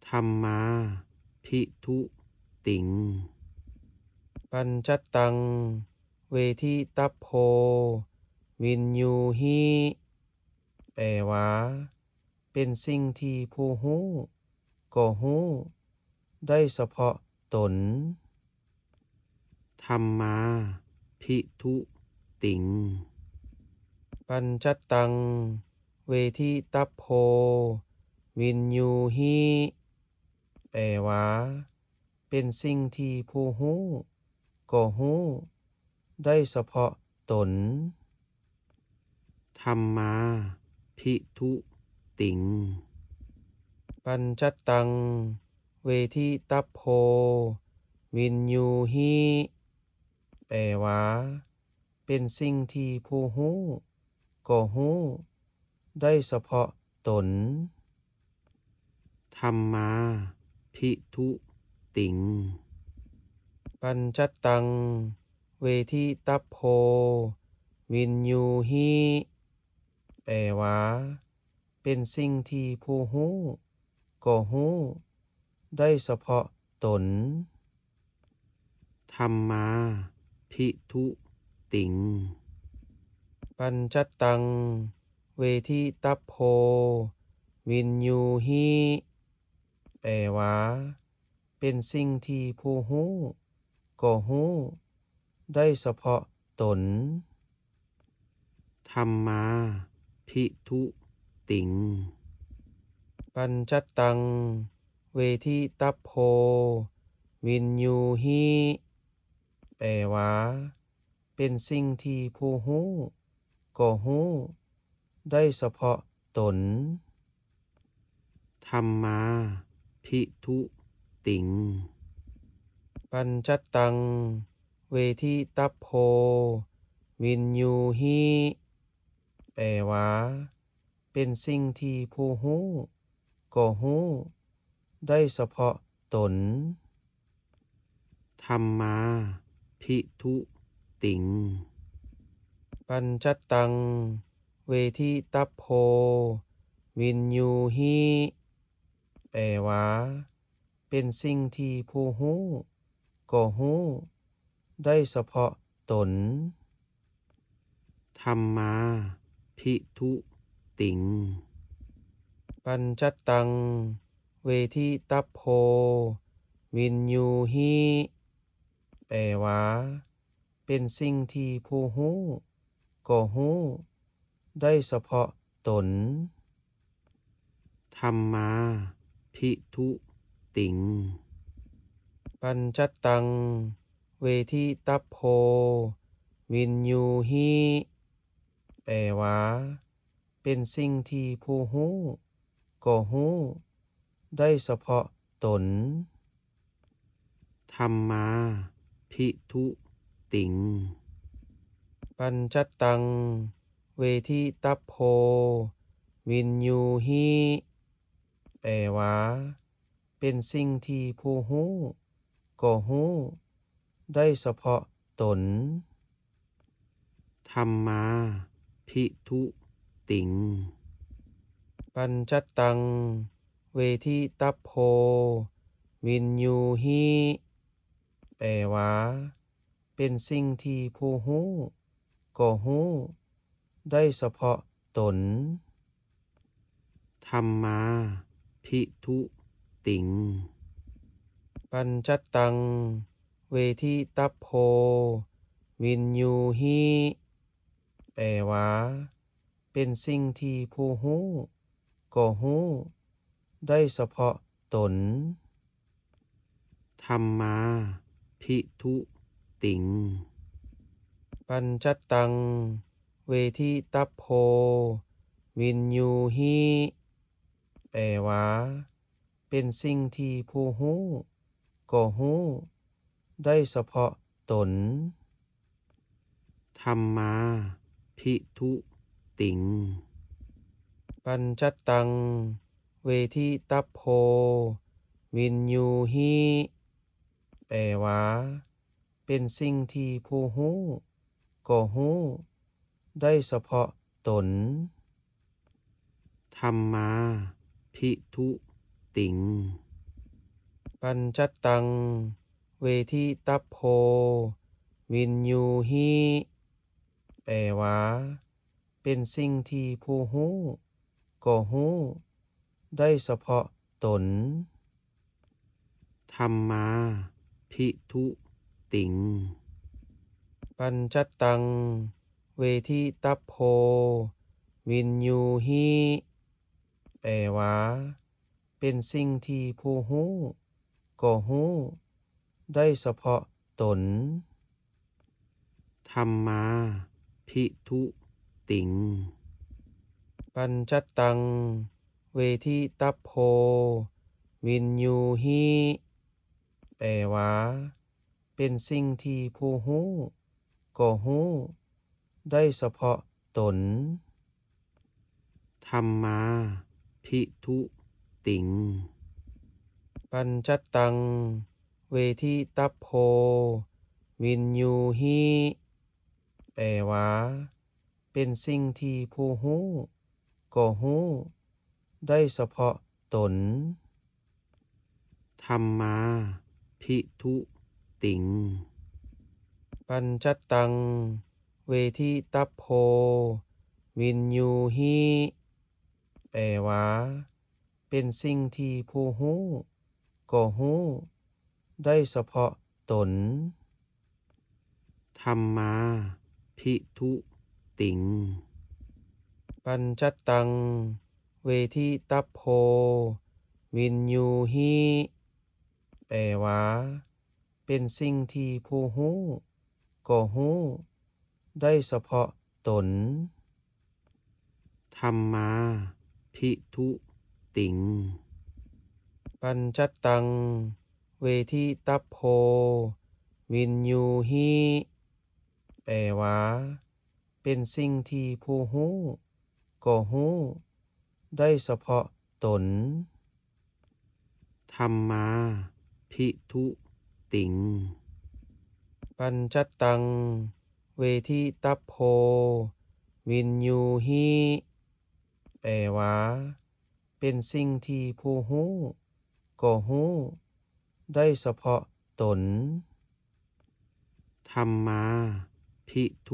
ທຳມາພິທຸຕິງ ປັນຈັດຕັງ ເວທິຕັບໂພ ວິນຍູຫິ ແປວ່າ ເປັນສິ່ງທີ່ຜູ້ຮູ້ກໍຮູ້ໄດ້ສະເພາະຕົນ. ທຳມາພິທຸຕິງ ປັນຈັດຕັງ ເວທິຕັບໂພ ວິນຍູຫິ ແປວ່າ ເປັນສິ່ງທີ່ຜູ້ຮູ້ກໍຮູ້ໄດ້ສະເພາະຕົນ. ທຳມາພິທຸຕິງ ປັນຈັດຕັງ ເວທິຕັບໂພ ວິນຍູຫິ ແປວ່າ ເປັນສິ່ງທີ່ຜູ້ຮູ້ກໍຮູ້ໄດ້ສະເພາະຕົນ. ທຳມາພິທຸຕິງ ປັນຈັດຕັງ ເວທິຕັບໂພ ວິນຍູຫິ ແປວ່າ ເປັນສິ່ງທີ່ຜູ້ຮູ້ກໍຮູ້ໄດ້ສະເພາະຕົນ. ທຳມາພິທຸຕິງ ປັນຈັດຕັງ ເວທິຕັບໂພ ວິນຍູຫິ ແປວ່າ ເປັນສິ່ງທີ່ຜູ້ຮູ້ກໍຮູ້ໄດ້ສະເພາະຕົນ. ທຳມາພິທຸຕິງ ປັນຈັດຕັງ ເວທິຕັບໂພ ວິນຍູຫິ ແປວ່າ ເປັນສິ່ງທີ່ຜູ້ຮູ້ກໍຮູ້ໄດ້ສະເພາະຕົນ. ທຳມາພິທຸຕິງ ປັນຈັດຕັງ ເວທິຕັບໂພ ວິນຍູຫິ ແປວ່າ ເປັນສິ່ງທີ່ຜູ້ຮູ້ກໍຮູ້ໄດ້ສະເພາະຕົນ. ທຳມາພິທຸຕິງ ປັນຈັດຕັງ ເວທິຕັບໂພ ວິນຍູຫິ ແປວ່າ ເປັນສິ່ງທີ່ຜູ້ຮູ້ກໍຮູ້ໄດ້ສະເພາະຕົນ. ທຳມາພິທຸຕິງ ປັນຈັດຕັງ ເວທິຕັບໂພ ວິນຍູຫິ ແປວ່າ ເປັນສິ່ງທີ່ຜູ້ຮູ້ກໍຮູ້ໄດ້ສະເພາະຕົນ. ທຳມາພິທຸຕິງ ປັນຈັດຕັງ ເວທິຕັບໂພ ວິນຍູຫິ ແປວ່າ ເປັນສິ່ງທີ່ຜູ້ຮູ້ກໍຮູ້ໄດ້ສະເພາະຕົນ. ທຳມາພິທຸຕິງ ປັນຈັດຕັງ ເວທິຕັບໂພ ວິນຍູຫິ ແປວ່າ ເປັນສິ່ງທີ່ຜູ້ຮູ້ກໍຮູ້ໄດ້ສະເພາະຕົນ. ທຳມາພິທຸຕິງ ປັນຈັດຕັງ ເວທິຕັບໂພ ວິນຍູຫິ ແປວ່າ ເປັນສິ່ງທີ່ຜູ້ຮູ້ກໍຮູ້ໄດ້ສະເພາະຕົນ. ທຳມາພິທຸຕິງ ປັນຈັດຕັງ ເວທິຕັບໂພ ວິນຍູຫິ ແປວ່າ ເປັນສິ່ງທີ່ຜູ້ຮູ້ກໍຮູ້ໄດ້ສະເພາະຕົນ. ທຳມາພິທຸຕິງ ປັນຈັດຕັງ ເວທິຕັບໂພ ວິນຍູຫິ ແປວ່າ ເປັນສິ່ງທີ່ຜູ້ຮູ້ກໍຮູ້ໄດ້ສະເພາະຕົນ. ທຳມາພິທຸຕິງ ປັນຈັດຕັງ ເວທິຕັບໂພ ວິນຍູຫິ ແປວ່າ ເປັນສິ່ງທີ່ຜູ້ຮູ້ກໍຮູ້ໄດ້ສະເພາະຕົນ. ທຳມາພິທຸຕິງ ປັນຈັດຕັງ ເວທິຕັບໂພ ວິນຍູຫິ ແປວ່າ ເປັນສິ່ງທີ່ຜູ້ຮູ້ກໍຮູ້ໄດ້ສະເພາະຕົນ. ທຳມາພິທຸຕິງ ປັນຈັດຕັງ ເວທິຕັບໂພ ວິນຍູຫິ ແປວ່າ ເປັນສິ່ງທີ່ຜູ້ຮູ້ກໍຮູ້ໄດ້ສະເພາະຕົນ. ທຳມາພິທຸຕິງ ປັນຈັດຕັງ ເວທິຕັບໂພ ວິນຍູຫິ ແປວ່າ ເປັນສິ່ງທີ່ຜູ້ຮູ້ກໍຮູ້ໄດ້ສະເພາະຕົນ. ທຳມາພິທຸຕິງ ປັນຈັດຕັງ ເວທິຕັບໂພ ວິນຍູຫິ ແປວ່າ ເປັນສິ່ງທີ່ຜູ້ຮູ້ກໍຮູ້ໄດ້ສະເພາະຕົນ. ທຳມາພິທຸຕິງ ປັນຈັດຕັງ ເວທິຕັບໂພ ວິນຍູຫິ ແປວ່າ ເປັນສິ່ງທີ່ຜູ້ຮູ້ກໍຮູ້ໄດ້ສະເພາະຕົນ. ທຳມາພິທຸຕິງ ປັນຈັດຕັງ ເວທິຕັບໂພ ວິນຍູຫິ ແປວ່າ ເປັນສິ່ງທີ່ຜູ້ຮູ້ກໍຮູ້ໄດ້ສະເພາະຕົນ. ທຳມາພິທຸຕິງ ປັນຈັດຕັງ ເວທິຕັບໂພ ວິນຍູຫິ ແປວ່າ ເປັນສິ່ງທີ່ຜູ້ຮູ້ກໍຮູ້ໄດ້ສະເພາະຕົນ. ທຳມາພິທຸຕິງ ປັນຈັດຕັງ ເວທິຕັບໂພ ວິນຍູຫິ ແປວ່າ ເປັນສິ່ງທີ່ຜູ້ຮູ້ກໍຮູ້ໄດ້ສະເພາະຕົນ. ທຳມາພິທຸ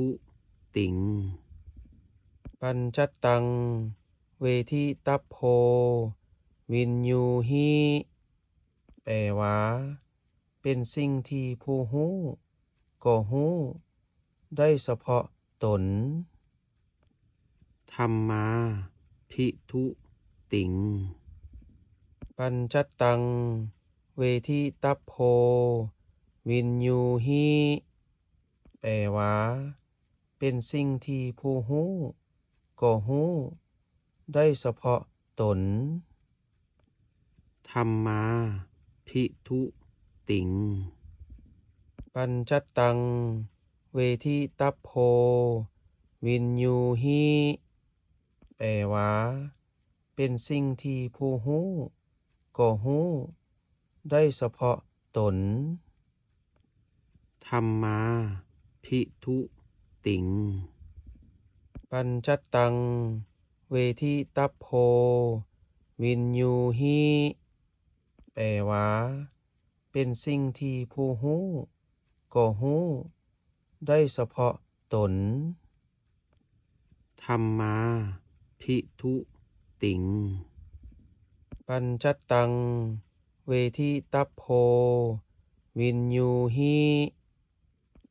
ຕິງ ປັນຈັດຕັງ ເວທິຕັບໂພ ວິນຍູຫິ ແປວ່າ ເປັນສິ່ງທີ່ຜູ້ຮູ້ກໍຮູ້ໄດ້ສະເພາະຕົນ. ທຳມາພິທຸຕິງ ປັນຈັດຕັງ ເວທິຕັບໂພ ວິນຍູຫິ ແປວ່າ ເປັນສິ່ງທີ່ຜູ້ຮູ້ກໍຮູ້ໄດ້ສະເພາະຕົນ. ທຳມາພິທຸຕິງ ປັນຈັດຕັງ ເວທິຕັບໂພ ວິນຍູຫິ ແປວ່າ ເປັນສິ່ງທີ່ຜູ້ຮູ້ກໍຮູ້ໄດ້ສະເພາະຕົນ. ທຳມາພິທຸຕິງ ປັນຈັດຕັງ ເວທິຕັບໂພ ວິນຍູຫິ ແປວ່າ ເປັນສິ່ງທີ່ຜູ້ຮູ້ກໍຮູ້ໄດ້ສະເພາະຕົນ. ທຳມາພິທຸຕິງ ປັນຈັດຕັງ ເວທິຕັບໂພ ວິນຍູຫິ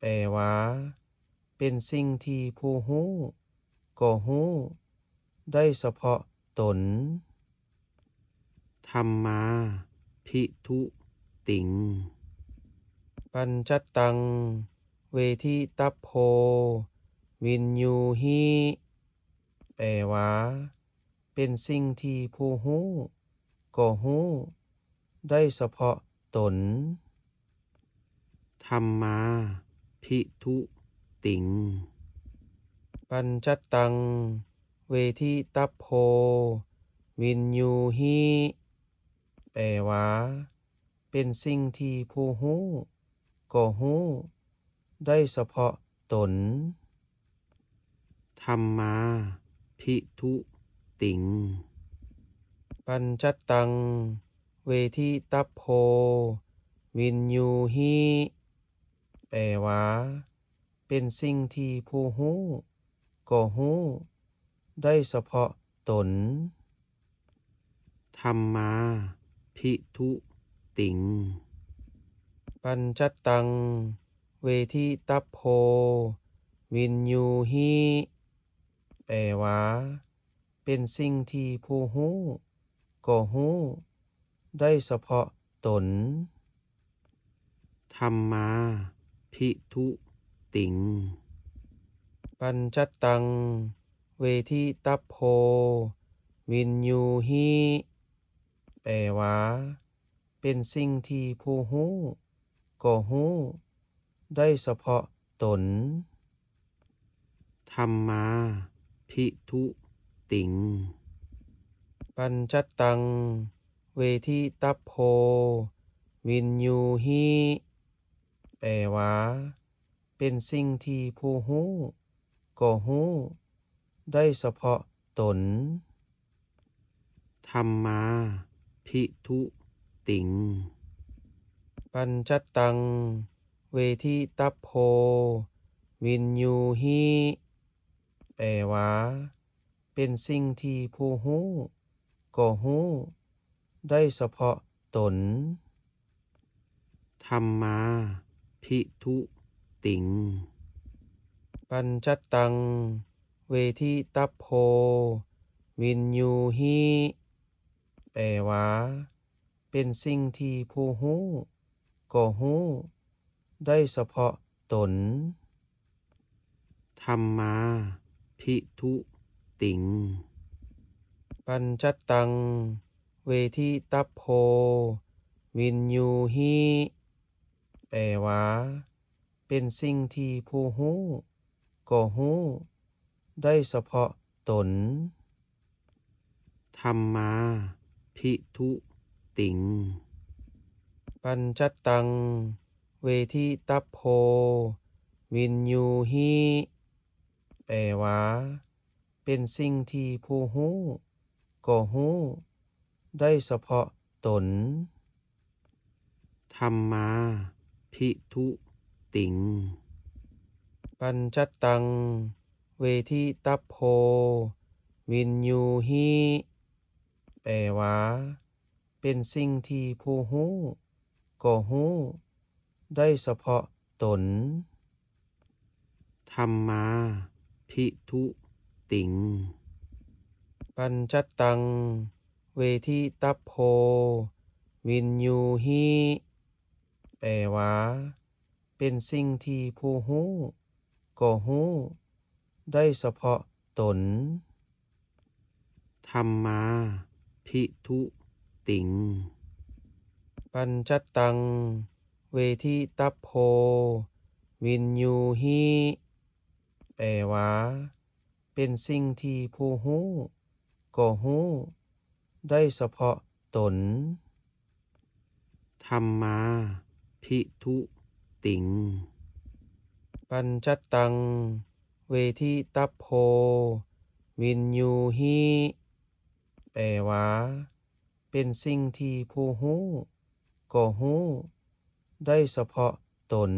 ແປວ່າ ເປັນສິ່ງທີ່ຜູ້ຮູ້ກໍຮູ້ໄດ້ສະເພາະຕົນ. ທຳມາພິທຸຕິງ ປັນຈັດຕັງ ເວທິຕັບໂພ ວິນຍູຫິ ແປວ່າ ເປັນສິ່ງທີ່ຜູ້ຮູ້ກໍຮູ້ໄດ້ສະເພາະຕົນ. ທຳມາພິທຸຕິງ ປັນຈັດຕັງ ເວທິຕັບໂພ ວິນຍູຫິ ແປວ່າ ເປັນສິ່ງທີ່ຜູ້ຮູ້ກໍຮູ້ໄດ້ສະເພາະຕົນ. ທຳມາພິທຸຕິງ ປັນຈັດຕັງ ເວ ເວທິຕັບໂພ ວິນຍູຫິ ແປວ່າ ເປັນສິ່ງທີ່ຜູ້ຮູ້ກໍຮູ້ໄດ້ສະເພາະຕົນ. ທຳມາພິທຸຕິງ ປັນຈັດຕັງ ເວທິຕັບໂພ ວິນຍູຫິ ແປວ່າ ເປັນສິ່ງທີ່ຜູ້ຮູ້ກໍຮູ້ໄດ້ສະເພາະຕົນ. ທຳມາພິທຸຕິງ ປັນຈັດຕັງ ເວທິຕັບໂພ ວິນຍູຫິ ແປວ່າ ເປັນສິ່ງທີ່ຜູ້ຮູ້ກໍຮູ້ໄດ້ສະເພາະຕົນ. ທຳມາພິທຸຕິງ ປັນຈັດຕັງ ເວທິຕັບໂພ ວິນຍູຫິ ແປວ່າ ເປັນສິ່ງທີ່ຜູ້ຮູ້ກໍຮູ້ໄດ້ສະເພາະຕົນ. ທຳມາພິທຸຕິງ ປັນຈັດຕັງ ເວທິຕັບໂພ ວິນຍູຫິ ແປວ່າ ເປັນສິ່ງທີ່ຜູ້ຮູ້ກໍຮູ້ໄດ້ສະເພາະຕົນ. ທຳມາພິທຸຕິງ ປັນຈັດຕັງ ເວທິຕັບໂພ ວິນຍູຫິ ແປວ່າ ເປັນສິ່ງທີ່ຜູ້ຮູ້ກໍຮູ້ໄດ້ສະເພາະຕົນ. ທຳມາພິທຸຕິງ ປັນຈັດຕັງ ເວທິຕັບໂພ ວິນຍູຫິ ແປວ່າ ເປັນສິ່ງທີ່ຜູ້ຮູ້ກໍຮູ້ໄດ້ສະເພາະຕົນ. ທຳມາພິທຸຕິງ ປັນຈັດຕັງ ເວທິຕັບໂພ ວິນຍູຫິ ແປວ່າ ເປັນສິ່ງທີ່ຜູ້ຮູ້ກໍຮູ້ໄດ້ສະເພາະຕົນ. ທຳມາພິທຸຕິງ ປັນຈັດຕັງ ເວທິຕັບໂພ ວິນຍູຫິ ແປວ່າ ເປັນສິ່ງທີ່ຜູ້ຮູ້ກໍຮູ້ໄດ້ສະເພາະຕົນ. ທຳມາພິທຸຕິງ ປັນຈັດຕັງ ເວທິຕັບໂພ ວິນຍູຫິ ແປວ່າ ເປັນສິ່ງທີ່ຜູ້ຮູ້ກໍຮູ້ໄດ້ສະເພາະຕົນ. ທຳມາພິທຸຕິງ ປັນຈັດຕັງ ເວທິຕັບໂພ ວິນຍູຫິ ແປວ່າ ເປັນສິ່ງທີ່ຜູ້ຮູ້ກໍຮູ້ໄດ້ສະເພາະຕົນ. ທຳມາພິທຸຕິງ ປັນຈັດຕັງ ເວທິຕັບໂພ ວິນຍູຫິ ແປວ່າ ເປັນສິ່ງທີ່ຜູ້ຮູ້ກໍຮູ້ໄດ້ສະເພາະຕົນ.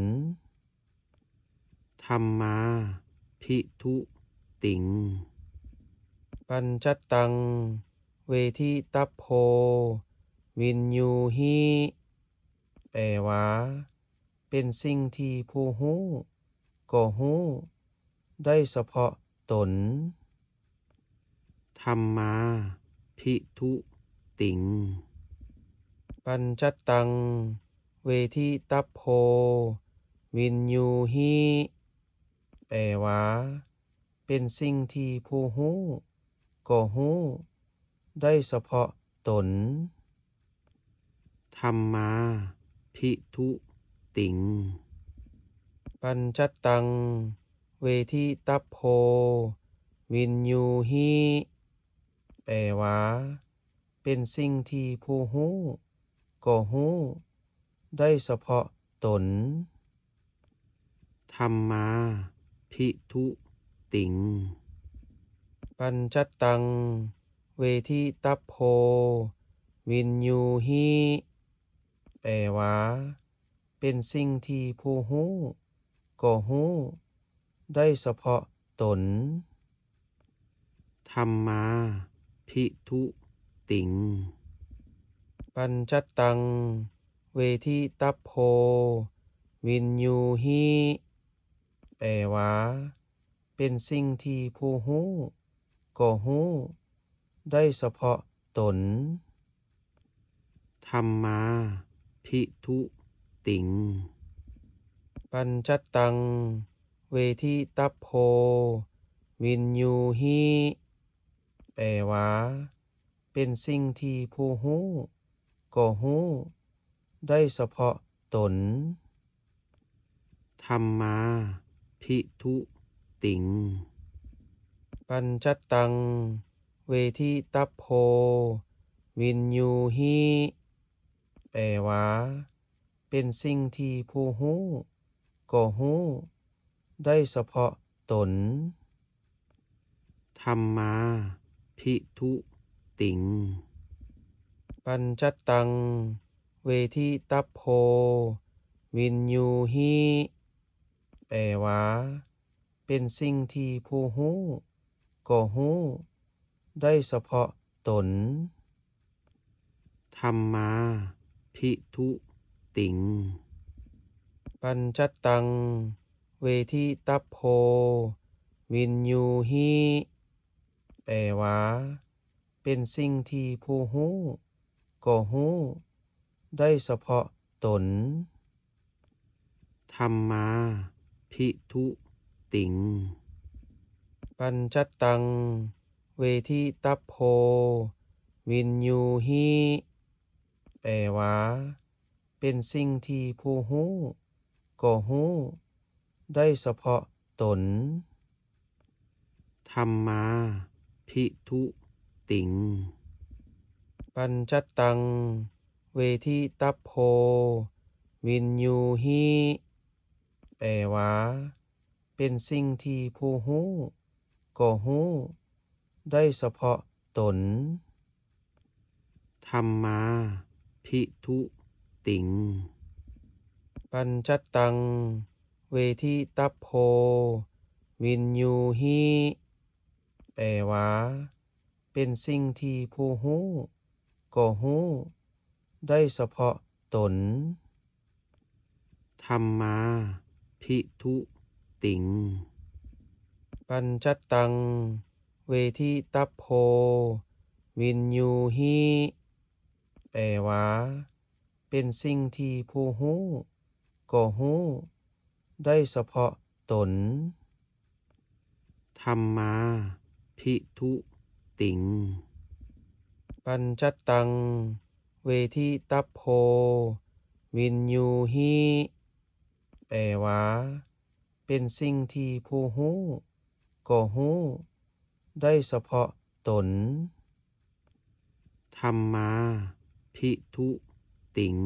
ທຳມາພິທຸຕິງ ປັນຈັດຕັງ ເວທິຕັບໂພ ວິນຍູຫິ ແປວ່າ ເປັນສິ່ງທີ່ຜູ້ຮູ້ກໍຮູ້ໄດ້ສະເພາະຕົນ. ທຳມາພິທຸຕິງ ປັນຈັດຕັງ ເວທິຕັບໂພ ວິນຍູຫິ ແປວ່າ ເປັນສິ່ງທີ່ຜູ້ຮູ້ກໍຮູ້ໄດ້ສະເພາະຕົນ. ທຳມາພິທຸຕິງ ປັນຈັດຕັງ ເວທິຕັບໂພ ວິນຍູຫິ ແປວ່າ ເປັນສິ່ງທີ່ຜູ້ຮູ້ກໍຮູ້ໄດ້ສະເພາະຕົນ. ທຳມາພິທຸຕິງ ປັນຈັດຕັງ ເວທິຕັບໂພ ວິ ວິນຍູຫິ ແປວ່າ ເປັນສິ່ງທີ່ຜູ້ຮູ້ກໍຮູ້ໄດ້ສະເພາະຕົນ. ທຳມາພິທຸຕິງ ປັນຈັດຕັງເວທິຕັບໂພວິນຍູຫິ ແປວ່າ ເປັນສິ່ງທີ່ຜູ້ຮູ້ກໍຮູ້ໄດ້ສະເພາະຕົນ. ທຳມາພິທຸຕິງ ປັນຈັດຕັງເວທິຕັບໂພວິນຍູຫິ ແປວ່າ ເປັນສິ່ງທີ່ຜູ້ຮູ້ກໍຮູ້ໄດ້ສະເພາະຕົນ. ທຳມາພິທຸຕິງ ປັນຈັດຕັງເວທິຕັບໂພວິນຍູຫິ ແປວ່າ ເປັນສິ່ງທີ່ຜູ້ຮູ້ກໍຮູ້ໄດ້ສະເພາະຕົນ. ທຳມາພິທຸຕິງ ປັນຈັດຕັງເວທິຕັບໂພວິນຍູຫິ ແປວ່າ ເປັນສິ່ງທີ່ຜູ້ຮູ້ກໍຮູ້ໄດ້ສະເພາະຕົນ. ທຳມາພິທຸຕິງ ປັນຈັດຕັງເວທິຕັບໂພວິນຍູຫິ ແປວ່າ ເປັນສິ່ງທີ່ຜູ້ຮູ້ກໍຮູ້ໄດ້ສະເພາະຕົນ. ທຳມາພິທຸຕິງ ປັນຈັດຕັງເວທິຕັບໂພວິນຍູຫິ ແປວ່າ ເປັນສິ່ງທີ່ຜູ້ຮູ້ກໍຮູ້ໄດ້ສະເພາະຕົນ. ທຳມາພິທຸຕິງ ປັນຈັດຕັງເວທິຕັບໂພວິນຍູຫິ ແປວ່າ ເປັນສິ່ງທີ່ຜູ້ຮູ້ກໍຮູ້ໄດ້ສະເພາະຕົນ. ທຳມາພິທຸຕິງ ປັນຈັດຕັງເວທິຕັບໂພວິນຍູຫິ ແປວ່າ ເປັນສິ່ງທີ່ຜູ້ຮູ້ກໍຮູ້ໄດ້ສະເພາະຕົນ. ທຳມາພິທຸຕິງ ປັນຈັດຕັງເວທິຕັບໂພວິນຍູຫິ ແປວ່າ ເປັນສິ່ງທີ່ຜູ້ຮູ້ກໍຮູ້ໄດ້ສະເພາະຕົນ. ທຳມາພິທຸຕິງ ປັນຈັດຕັງເວທິຕັບໂພວິນຍູຫິ ແປວ່າ ເປັນສິ່ງທີ່ຜູ້ຮູ້ກໍຮູ້ໄດ້ສະເພາະຕົນ. ທຳມາພິທຸຕິງ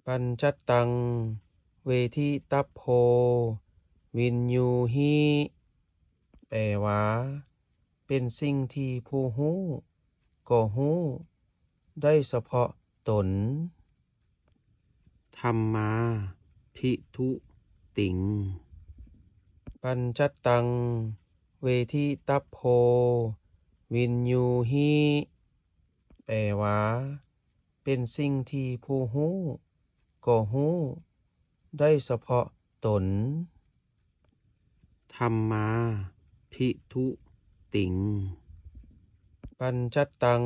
ປັນຈັດຕັງເວທິຕັບໂພວິນຍູຫິ ແປວ່າ ເປັນສິ່ງທີ່ຜູ້ຮູ້ກໍຮູ້ໄດ້ສະເພາະຕົນ. ທຳມາພິທຸຕິງ ປັນຈັດຕັງເວທິຕັບໂພວິນຍູຫິ ແປວ່າ ເປັນສິ່ງທີ່ຜູ້ຮູ້ກໍຮູ້ໄດ້ສະເພາະຕົນ. ທຳມາພິທຸຕິງ ປັນຈັດຕັງ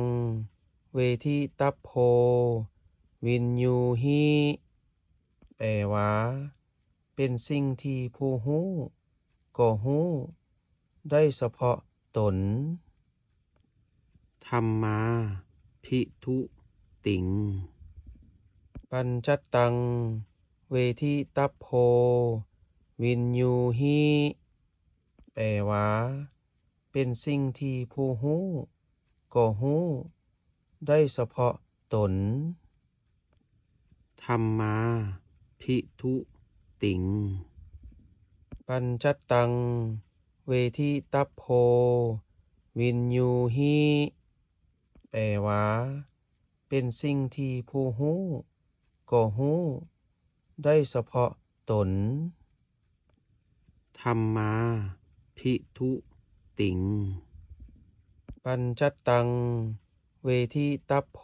ເວທິຕັບໂພວິນຍູຫິ ແປວ່າ ເປັນສິ່ງທີ່ຜູ້ຮູ້ກໍຮູ້ໄດ້ສະເພາະຕົນ. ທຳມາພິທຸຕິງ ປັນຈັດຕັງເວທິຕັບໂພວິນຍູຫິ ແປວ່າ ເປັນສິ່ງທີ່ຜູ້ຮູ້ກໍຮູ້ໄດ້ສະເພາະຕົນ. ທຳມາພິທຸຕິງ ປັນຈັດຕັງເວທິຕັບໂພວິນຍູຫິ ແປວ່າ ປັນສິ່ງທີ່ຜູ້ຮູ້ກໍຮູ້ໄດ້ສະເພາະຕົນ. ທຳມາພິທຸຕິງ ປັນຈັດຕັງເວທິຕັບໂພ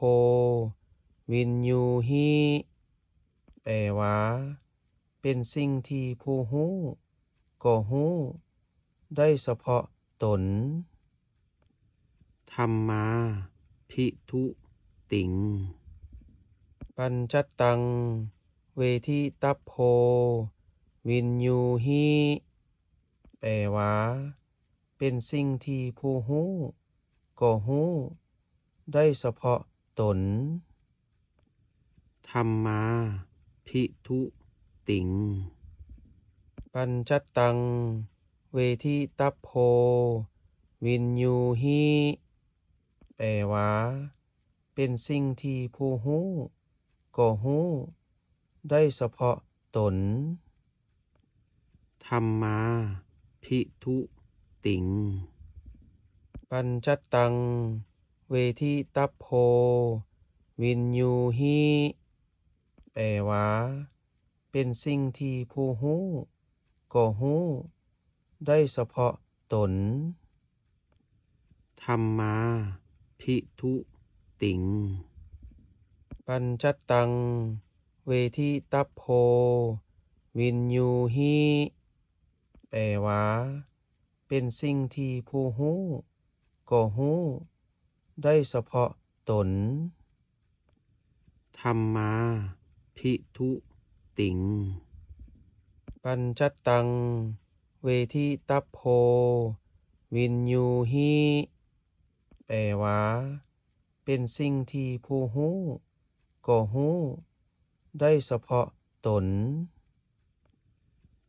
ວິນຍູຫິ ແປວ່າ ເປັນສິ່ງທີ່ຜູ້ຮູ້ກໍຮູ້ໄດ້ສະເພາະຕົນ. ທຳມາພິທຸຕິງ ປັນຈັດຕັງເວທິຕັບໂພວິນຍູຫິ ແປວ່າ ເປັນສິ່ງທີ່ຜູ້ຮູ້ກໍຮູ້ໄດ້ສະເພາະຕົນ. ທຳມາພິທຸຕິງ ປັນຈັດຕັງເວທິຕັບໂພວິນຍູຫິ ແປວ່າ ເປັນສິ່ງທີ່ຜູ້ຮູ້ກໍຮູ້ໄດ້ສະເພາະຕົນ. ທຳມາພິທຸຕິງ ປັນຈັດຕັງເວທິຕັບໂພວິນຍູຫິ ແປວ່າ ເປັນສິ່ງທີ່ຜູ້ຮູ້ກໍຮູ້ໄດ້ສະເພາະຕົນ. ທຳມາພິທຸຕິງ ປັນຈັດຕັງເວທິຕັບໂພວິນຍູຫິ ແປວ່າ ເປັນສິ່ງທີ່ຜູ້ຮູ້ກໍຮູ້ໄດ້ສະເພາະຕົນ. ທຳມາພິທຸຕິງ ປັນຈັດຕັງເວທິຕັບໂພວິນຍູຫິ ແປວ່າ ເປັນສິ່ງທີ່ຜູ້ຮູ້ກໍຮູ້ໄດ້ສະເພາະຕົນ.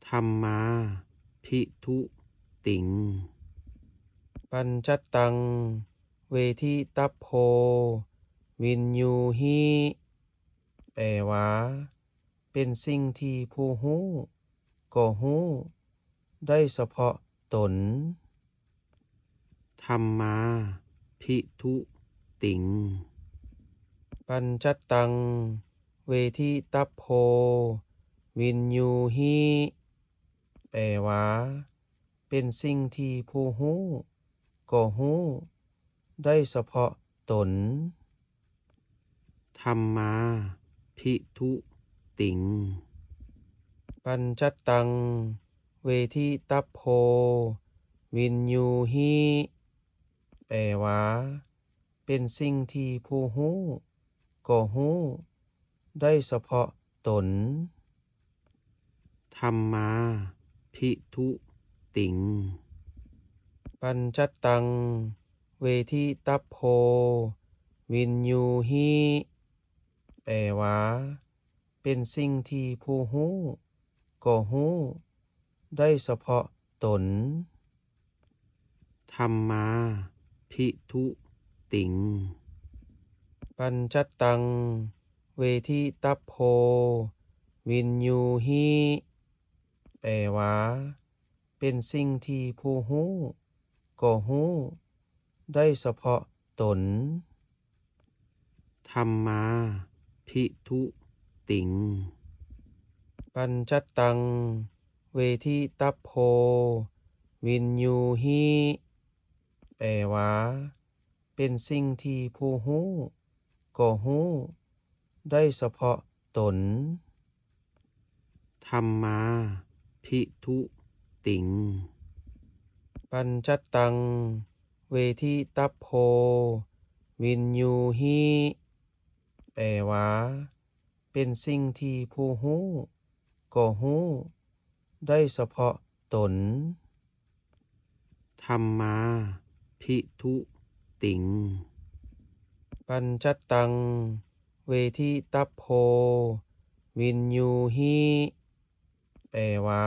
ທຳມາພິທຸຕິງ ປັນຈັດຕັງເວທິຕັບໂພວິນຍູຫິ ແປວ່າ ເປັນສິ່ງທີ່ຜູ້ຮູ້ກໍຮູ້ໄດ້ສະເພາະຕົນ. ທຳມາພິທຸຕິງ ປັນຈັດຕັງເວທິຕັບໂພວິນຍູຫິ ແປວ່າ ເປັນສິ່ງທີ່ຜູ້ຮູ້ກໍຮູ້ໄດ້ສະເພາະຕົນ. ທຳມາພິທຸຕິງ ປັນຈັດຕັງເວທິຕັບໂພວິນຍູຫິ ແປວ່າ ເປັນສິ່ງທີ່ຜູ້ຮູ້ກໍຮູ້ໄດ້ສະເພາະຕົນ. ທຳມາພິທຸຕິງ ປັນຈັດຕັງເວທິຕັບໂພວິນຍູຫິ ແປວ່າ ເປັນສິ່ງທີ່ຜູ້ຮູ້ກໍຮູ້ໄດ້ສະເພາະຕົນ. ທຳມາພິທຸຕິງ ປັນຈັດຕັງເວທິຕັບໂພວິນຍູຫິ ແປວ່າ ເປັນສິ່ງທີ່ຜູ້ຮູ້ກໍຮູ້ໄດ້ສະເພາະຕົນ. ທຳມາພິທຸຕິງ ປັນຈັດຕັງເວທິຕັບໂພວິນຍູຫິ ແປວ່າ ເປັນສິ່ງທີ່ຜູ້ຮູ້ກໍຮູ້ໄດ້ສະເພາະຕົນ. ທຳມາພິທຸຕິງ ປັນຈັດຕັງເວທິຕັບໂພວິນຍູຫິ ແປວ່າ ເປັນສິ່ງທີ່ຜູ້ຮູ້ກໍຮູ້ໄດ້ສະເພາະຕົນ. ທຳມາພິທຸຕິງ ປັນຈັດຕັງເວທິຕັບໂພວິນຍູຫິ ແປວ່າ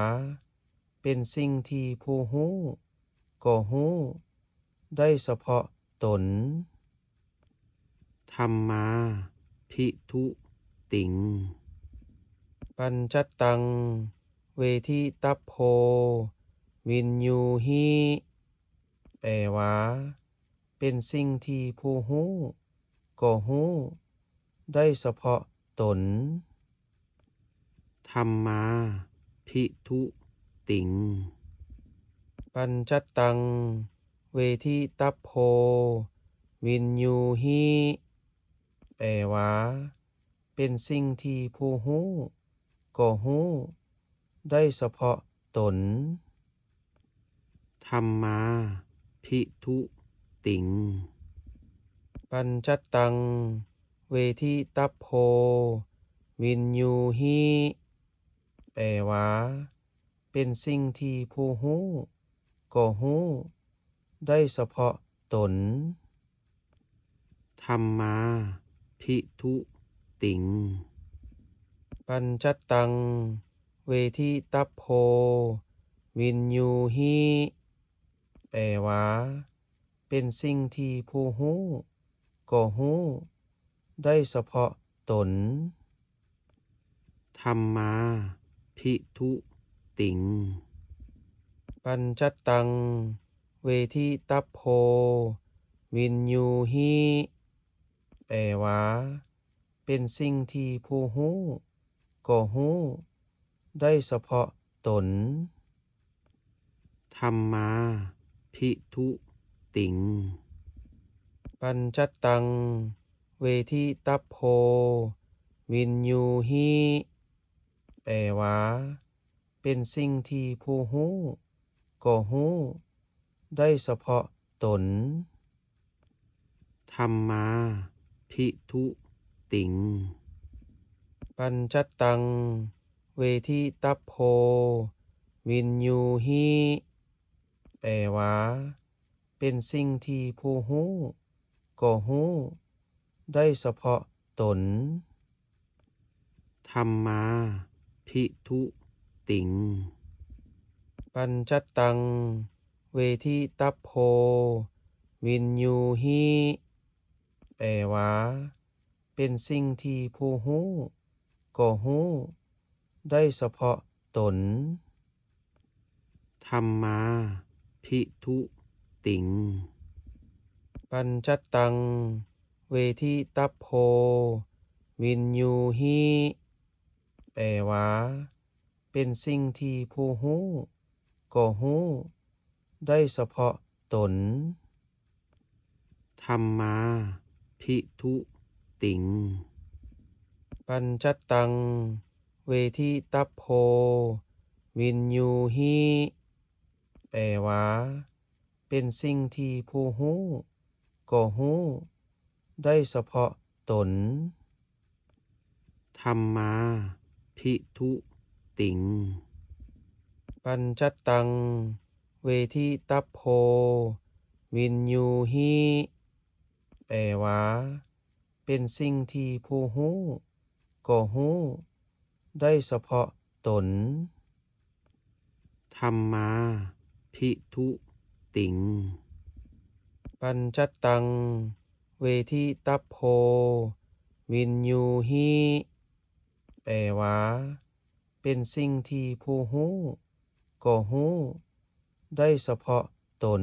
ເປັນສິ່ງທີ່ຜູ້ຮູ້ກໍຮູ້ໄດ້ສະເພາະຕົນ. ທຳມາພິທຸຕິງ ປັນຈັດຕັງເວທິຕັບໂພວິນຍູຫິ ແປວ່າ ເປັນສິ່ງທີ່ຜູ້ຮູ້ກໍຮູ້ ได้เฉพาะตน ธัมมา ภิกขุ ติง ปัญจัตตัง เวทิตัพโพ วิญญูหิ แปลว่า เป็นสิ่งที่ผู้ฮู้ก็ฮู้ได้เฉพาะตน ธัมมา ภิกขุ ติง ปัญจัตตัง เวทิตัพโพ วิญญูหิ แปลว่า เป็นสิ่งที่ผู้ฮู้ก็ฮู้ได้เฉพาะตน ธัมมา ภิกขุ ติง ปัญจัตตัง เวทิตัพโพ วิญญูหิ แปลว่า เป็นสิ่งที่ผู้ฮู้ก็ฮู้ได้เฉพาะตน ธัมมา ภิกขุ ติง ปัญจัตตัง เวทิตัพโพ วิญญูหิ แปลว่า เป็นสิ่งที่ผู้ฮู้ก็ฮู้ได้เฉพาะตน ธัมมา ภิกขุ ติง ปัญจัตตัง เวทิตัพโพ วิญญูหิ แปลว่า เป็นสิ่งที่ผู้ฮู้ก็ฮู้ได้เฉพาะตน ธัมมา ภิกขุ ติง ปัญจัตตัง เวทิตัพโพ วิญญูหิ แปลว่า เป็นสิ่งที่ผู้ฮู้ก็ฮู้ได้เฉพาะตน ธัมมา ภิกขุ ติง ปัญจัตตัง เวทิตัพโพ วิญญูหิ แปลว่า เป็นสิ่งที่ผู้ฮู้ก็ฮู้ได้เฉพาะตน ธัมมา ภิกขุ ติง ปัญจัตตัง เวทิตัพโพ วิญญูหิ แปลว่า เป็นสิ่งที่ผู้ฮู้ก็ฮู้ได้เฉพาะตน ธัมมา ภิกขุ ติง ปัญจัตตัง เวทิตัพโพ วิญญูหิ แปลว่า เป็นสิ่งที่ผู้ฮู้ก็ฮู้ได้เฉพาะตน ธัมมา ภิกขุ ติง ปัญจัตตัง เวทิตัพโพ วิญญูหิ แปลว่า เป็นสิ่งที่ผู้ฮู้ก็ฮู้ได้เฉพาะตน ธัมมา ภิกขุ ติง ปัญจัตตัง เวทิตัพโพ วิญญูหิ แปลว่า เป็นสิ่งที่ผู้ฮู้ก็ฮู้ได้เฉพาะตน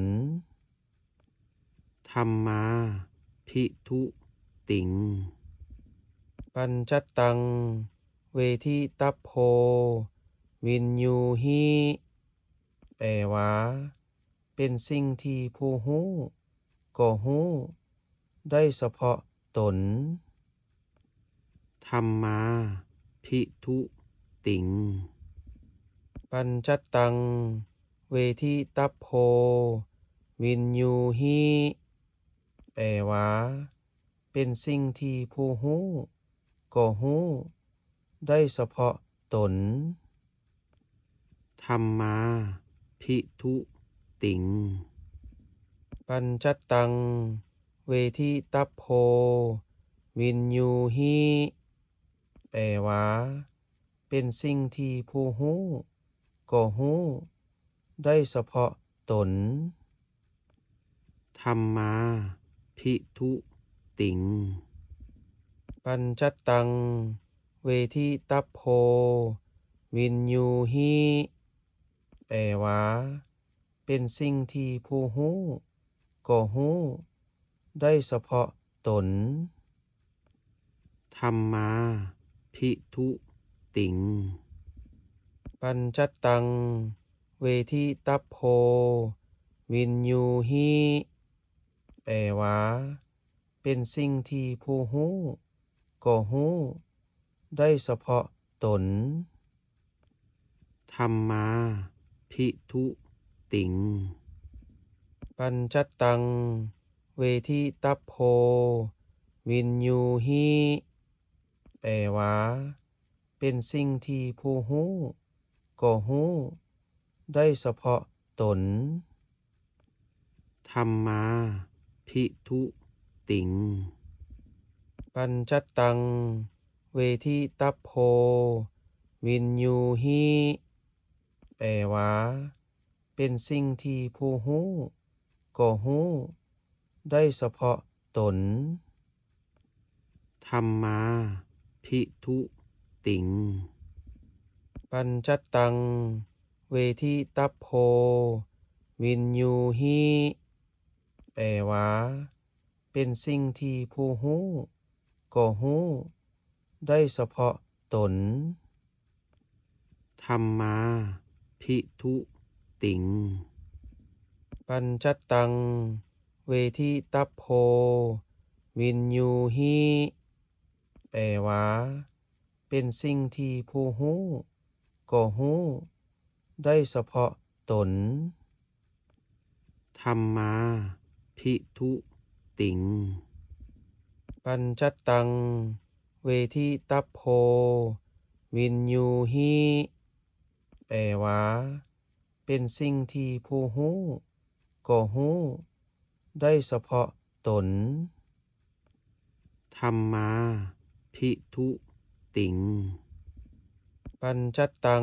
ธัมมา ภิกขุ ติง ปัญจัตตัง เวทิตัพโพ วิญญูหิ แปลว่า เป็นสิ่งที่ผู้ฮู้ก็ฮู้ได้เฉพาะตน ธัมมา ภิกขุ ติง ปัญจัตตัง เวทิตัพโพ วิญญูหิ แปลว่า เป็นสิ่งที่ผู้ฮู้ก็ฮู้ได้เฉพาะตน ธัมมา ภิกขุ ติง ปัญจัตตัง เวทิตัพโพ วิญญูหิ แปลว่า เป็นสิ่งที่ผู้ฮู้ก็ฮู้ได้เฉพาะตน ธัมมา ภิกขุ ติง ปัญจัตตัง เวทิตัพโพ วิญญูหิ แปลว่า เป็นสิ่งที่ผู้ฮู้ก็ฮู้ได้เฉพาะตน ທຳມາພິທຸຕິງ ປັນຈັດຕັງ ເວທິຕັບໂພ ວິນຍູຫິ ແປວ່າ ເປັນສິ່ງທີ່ຜູ້ຮູ້ກໍຮູ້ໄດ້ສະເພາະຕົນ. ທຳມາພິທຸຕິງ ປັນຈັດຕັງ ເວທິຕັບໂພ ວິນຍູຫິ ແປວ່າ ເປັນສິ່ງທີ່ຜູ້ຮູ້ກໍຮູ້ໄດ້ສະເພາະຕົນ. ທຳມາພິທຸຕິງ ປັນຈັດຕັງ ເວທິຕັບໂພ ວິນຍູຫິ ແປວ່າ ເປັນສິ່ງທີ່ຜູ້ຮູ້ກໍຮູ້ໄດ້ສະເພາະຕົນ. ທຳມາພິທຸຕິງ ປັນຈັດຕັງ ເວທິຕັບໂພ ວິນຍູຫິ ແປວ່າ ເປັນສິ່ງທີ່ຜູ້ຮູ້ກໍຮູ້ໄດ້ສະເພາະຕົນ. ທຳມາພິທຸຕິງ ປັນຈັດຕັງ ເວທິຕັບໂພ ວິນຍູຫິ ແປວ່າ ເປັນສິ່ງທີ່ຜູ້ຮູ້ກໍຮູ້ໄດ້ສະເພາະຕົນ. ທຳມາພິທຸຕິງ ປັນຈັດຕັງ ເວທິຕັບໂພ ວິນຍູຫິ ແປວ່າ ເປັນສິ່ງທີ່ຜູ້ຮູ້ກໍຮູ້ໄດ້ສະເພາະຕົນ. ທຳມາພິທຸຕິງ ປັນຈັດຕັງ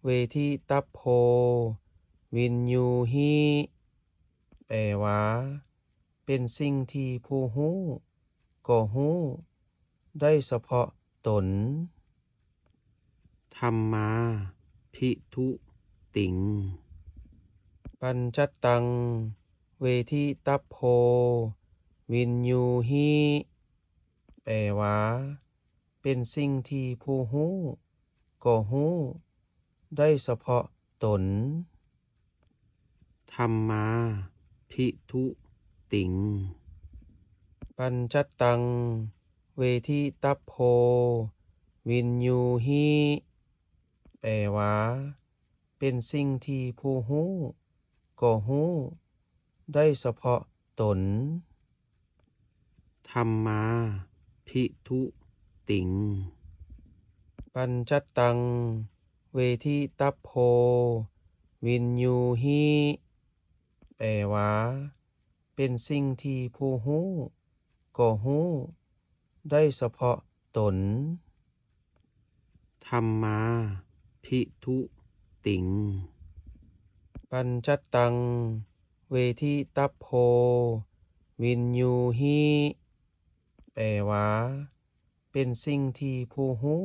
ເວທິຕັບໂພ ວິນຍູຫິ ແປວ່າ ເປັນສິ່ງທີ່ຜູ້ຮູ້ກໍຮູ້ໄດ້ສະເພາະຕົນ. ທຳມາພິທຸຕິງ ປັນຈັດຕັງ ເວທິຕັບໂພ ວິນຍູຫິ ແປວ່າ ເປັນສິ່ງທີ່ຜູ້ຮູ້ກໍຮູ້ໄດ້ສະເພາະຕົນ. ທຳມາພິທຸຕິງ ປັນຈັດຕັງ ເວທິຕັບໂພ ວິນຍູຫິ ແປວ່າ ເປັນສິ່ງທີ່ຜູ້ຮູ້ກໍຮູ້ໄດ້ສະເພາະຕົນ. ທຳມາພິທຸຕິງ ປັນຈັດຕັງ ເວທິຕັບໂພ ວິນຍູຫິ ແປວ່າ ເປັນສິ່ງທີ່ຜູ້ຮູ້ກໍຮູ້ໄດ້ສະເພາະຕົນ. ທຳມາພິທຸຕິງ ປັນຈັດຕັງ ເວທິຕັບໂພ ວິນຍູຫິ ແປວ່າ ເປັນສິ່ງທີ່ຜູ້ຮູ້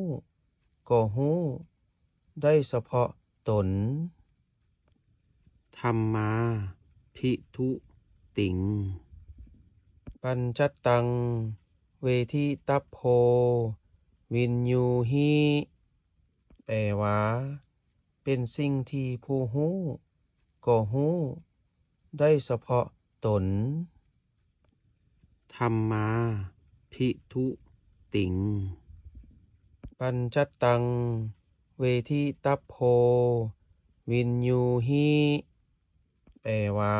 ກໍຮູ້ໄດ້ສະເພາະຕົນ. ທຳມາພິທຸຕິງ ປັນຈັດຕັງ ເວທິຕັບໂພ ວິນຍູຫິ ແປວ່າ ເປັນສິ່ງທີ່ຜູ້ຮູ້ກໍຮູ້ໄດ້ສະເພາະຕົນ. ທຳມາພິທຸຕິງ ປັນຈັດຕັງ ເວທິຕັບໂພ ວິນຍູຫິ ແປວ່າ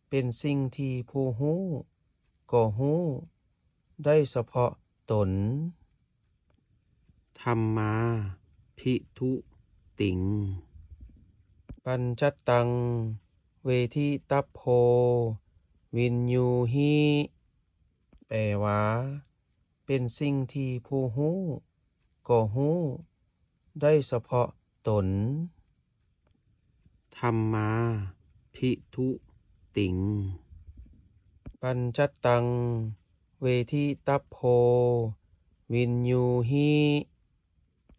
ເປັນສິ່ງທີ່ຜູ້ຮູ້ກໍຮູ້ໄດ້ສະເພາະຕົນ. ທຳມາພິທຸຕິງ ປັນຈັດຕັງ ເວທິຕັບໂພ ວິນຍູຫິ ແປວ່າ ເປັນສິ່ງທີ່ຜູ້ຮູ້ກໍຮູ້ໄດ້ສະເພາະຕົນ. ທຳມາພິທຸຕິງ ປັນຈັດຕັງ ເວທິຕັບໂພ ວິນຍູຫິ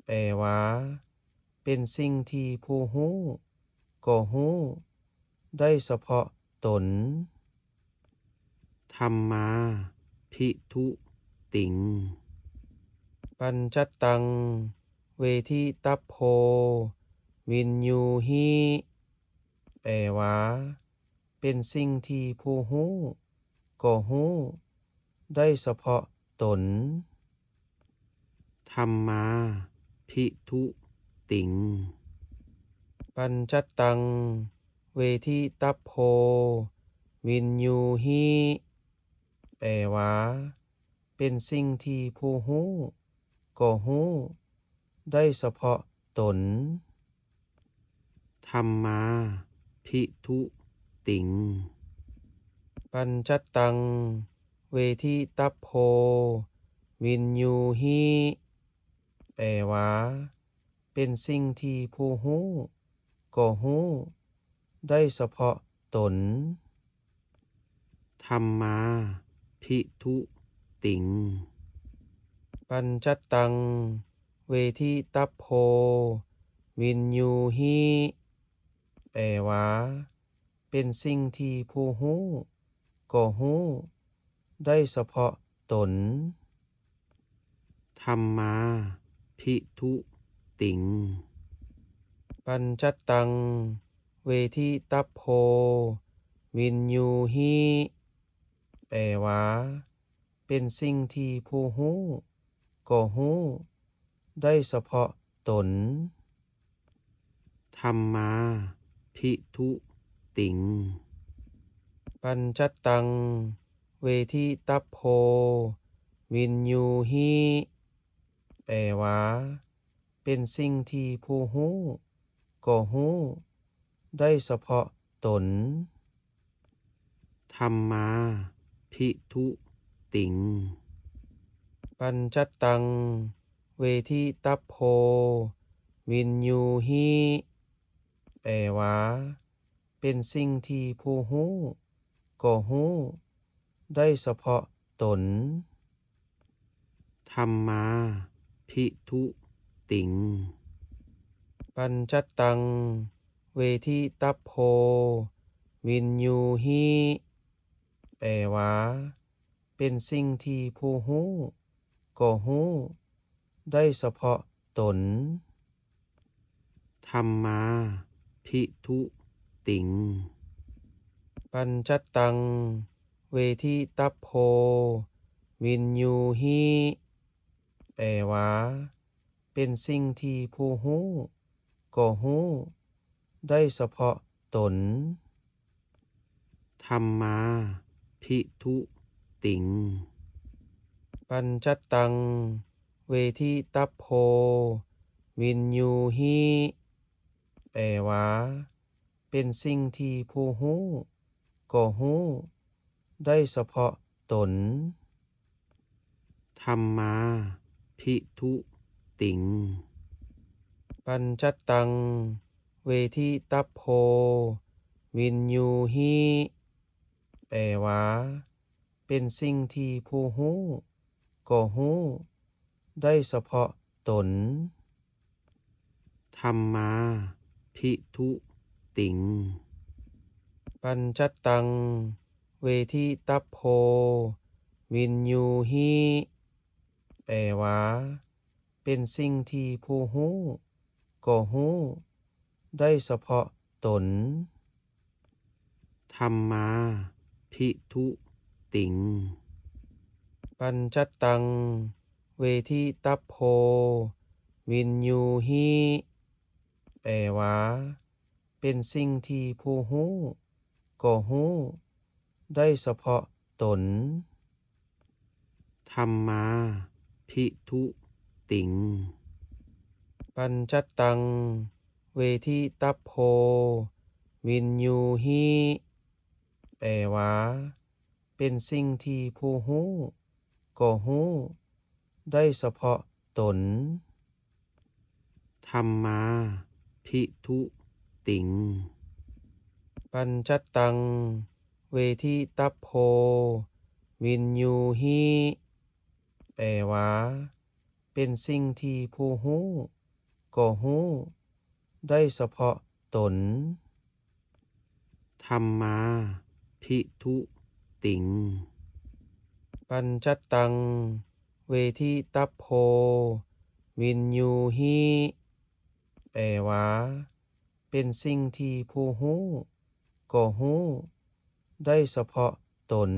ແປວ່າ ເປັນສິ່ງທີ່ຜູ້ຮູ້ກໍຮູ້ໄດ້ສະເພາະຕົນ. ທຳມາພິທຸຕິງ ປັນຈັດຕັງ ເວທິຕັບໂພ ວິນຍູຫິ ແປວ່າ ເປັນສິ່ງທີ່ຜູ້ຮູ້ກໍຮູ້ໄດ້ສະເພາະຕົນ. ທຳມາພິທຸຕິງ ປັນຈັດຕັງ ເວທິຕັບໂພ ວິນຍູຫິ ແປວ່າ ເປັນສິ່ງທີ່ຜູ້ຮູ້ກໍຮູ້ໄດ້ສະເພາະຕົນ. ທຳມາພິທຸຕິງ ປັນຈັດຕັງ ເວທິຕັບໂພ ວິນຍູຫິ ແປວ່າ ເປັນສິ່ງທີ່ຜູ້ຮູ້ກໍຮູ້ໄດ້ສະເພາະຕົນ. ທຳມາພິທຸຕິງ ປັນຈັດຕັງ ເວທິຕັບໂພ ວິນຍູຫິ ແປວ່າ ເປັນສິ່ງທີ່ຜູ້ຮູ້ກໍຮູ້ໄດ້ສະເພາະຕົນ. ທຳມາພິທຸຕິງ ປັນຈັດຕັງ ເວທິຕັບໂພ ວິນຍູຫິ ແປວ່າ ເປັນສິ່ງທີ່ຜູ້ຮູ້ກໍຮູ້ໄດ້ສະເພາະຕົນ. ທຳມາພິທຸຕິງ ປັນຈັດຕັງ ເວທິຕັບໂພ ວິນຍູຫິ ແປວ່າ ເປັນສິ່ງທີ່ຜູ້ຮູ້ກໍຮູ້ໄດ້ສະເພາະຕົນ. ທຳມາພິທຸຕິງ ປັນຈັດຕັງ ເວທິຕັບໂພ ວິນຍູຫິ ແປວ່າ ເປັນສິ່ງທີ່ຜູ້ຮູ້ກໍຮູ້ໄດ້ສະເພາະຕົນ. ທຳມາພິທຸຕິງ ປັນຈັດຕັງ ເວທິຕັບໂພ ວິນຍູຫິ ແປວ່າ ເປັນສິ່ງທີ່ຜູ້ຮູ້ກໍຮູ້ໄດ້ສະເພາະຕົນ. ທຳມາພິທຸຕິງ ປັນຈັດຕັງ ເວທິຕັບໂພ ວິນຍູຫິ ແປວ່າ ເປັນສິ່ງທີ່ຜູ້ຮູ້ກໍຮູ້ໄດ້ສະເພາະຕົນ. ທຳມາພິທຸຕິງ ປັນຈັດຕັງ ເວທິຕັບໂພ ວິນຍູຫິ ແປວ່າ ເປັນສິ່ງທີ່ຜູ້ຮູ້ກໍຮູ້ໄດ້ສະເພາະຕົນ. ທຳມາພິທຸຕິງ ປັນຈັດຕັງ ເວທິຕັບໂພ ວິນຍູຫິ ແປວ່າ ເປັນສິ່ງທີ່ຜູ້ຮູ້ກໍຮູ້ໄດ້ສະເພາະຕົນ. ທຳມາພິທຸຕິງ ປັນຈັດຕັງ ເວທິຕັບໂພ ວິນຍູຫິ ແປວ່າ ເປັນສິ່ງທີ່ຜູ້ຮູ້ກໍຮູ້ໄດ້ສະເພາະຕົນ. ທຳມາພິທຸຕິງ ປັນຈັດຕັງ ເວທິຕັບໂພ ວິນຍູຫິ ແປວ່າ ເປັນສິ່ງທີ່ຜູ້ຮູ້ກໍຮູ້ໄດ້ສະເພາະຕົນ. ທຳມາພິທຸຕິງ ປັນຈັດຕັງ ເວທິຕັບໂພ ວິນຍູຫິ ແປວ່າ ເປັນສິ່ງທີ່ຜູ້ຮູ້ກໍຮູ້ໄດ້ສະເພາະຕົນ. ທຳມາພິທຸຕິງ ປັນຈັດຕັງ ເວທິຕັບໂພ ວິນຍູຫິ ແປວ່າ ເປັນສິ່ງທີ່ຜູ້ຮູ້ກໍຮູ້ໄດ້ສະເພາະຕົນ. ທຳມາພິທຸຕິງ ປັນຈັດຕັງ ເວ ເວທິຕັບໂພ ວິນຍູຫິ ແປວ່າ ເປັນສິ່ງທີ່ຜູ້ຮູ້ກໍຮູ້ໄດ້ສະເພາະຕົນ.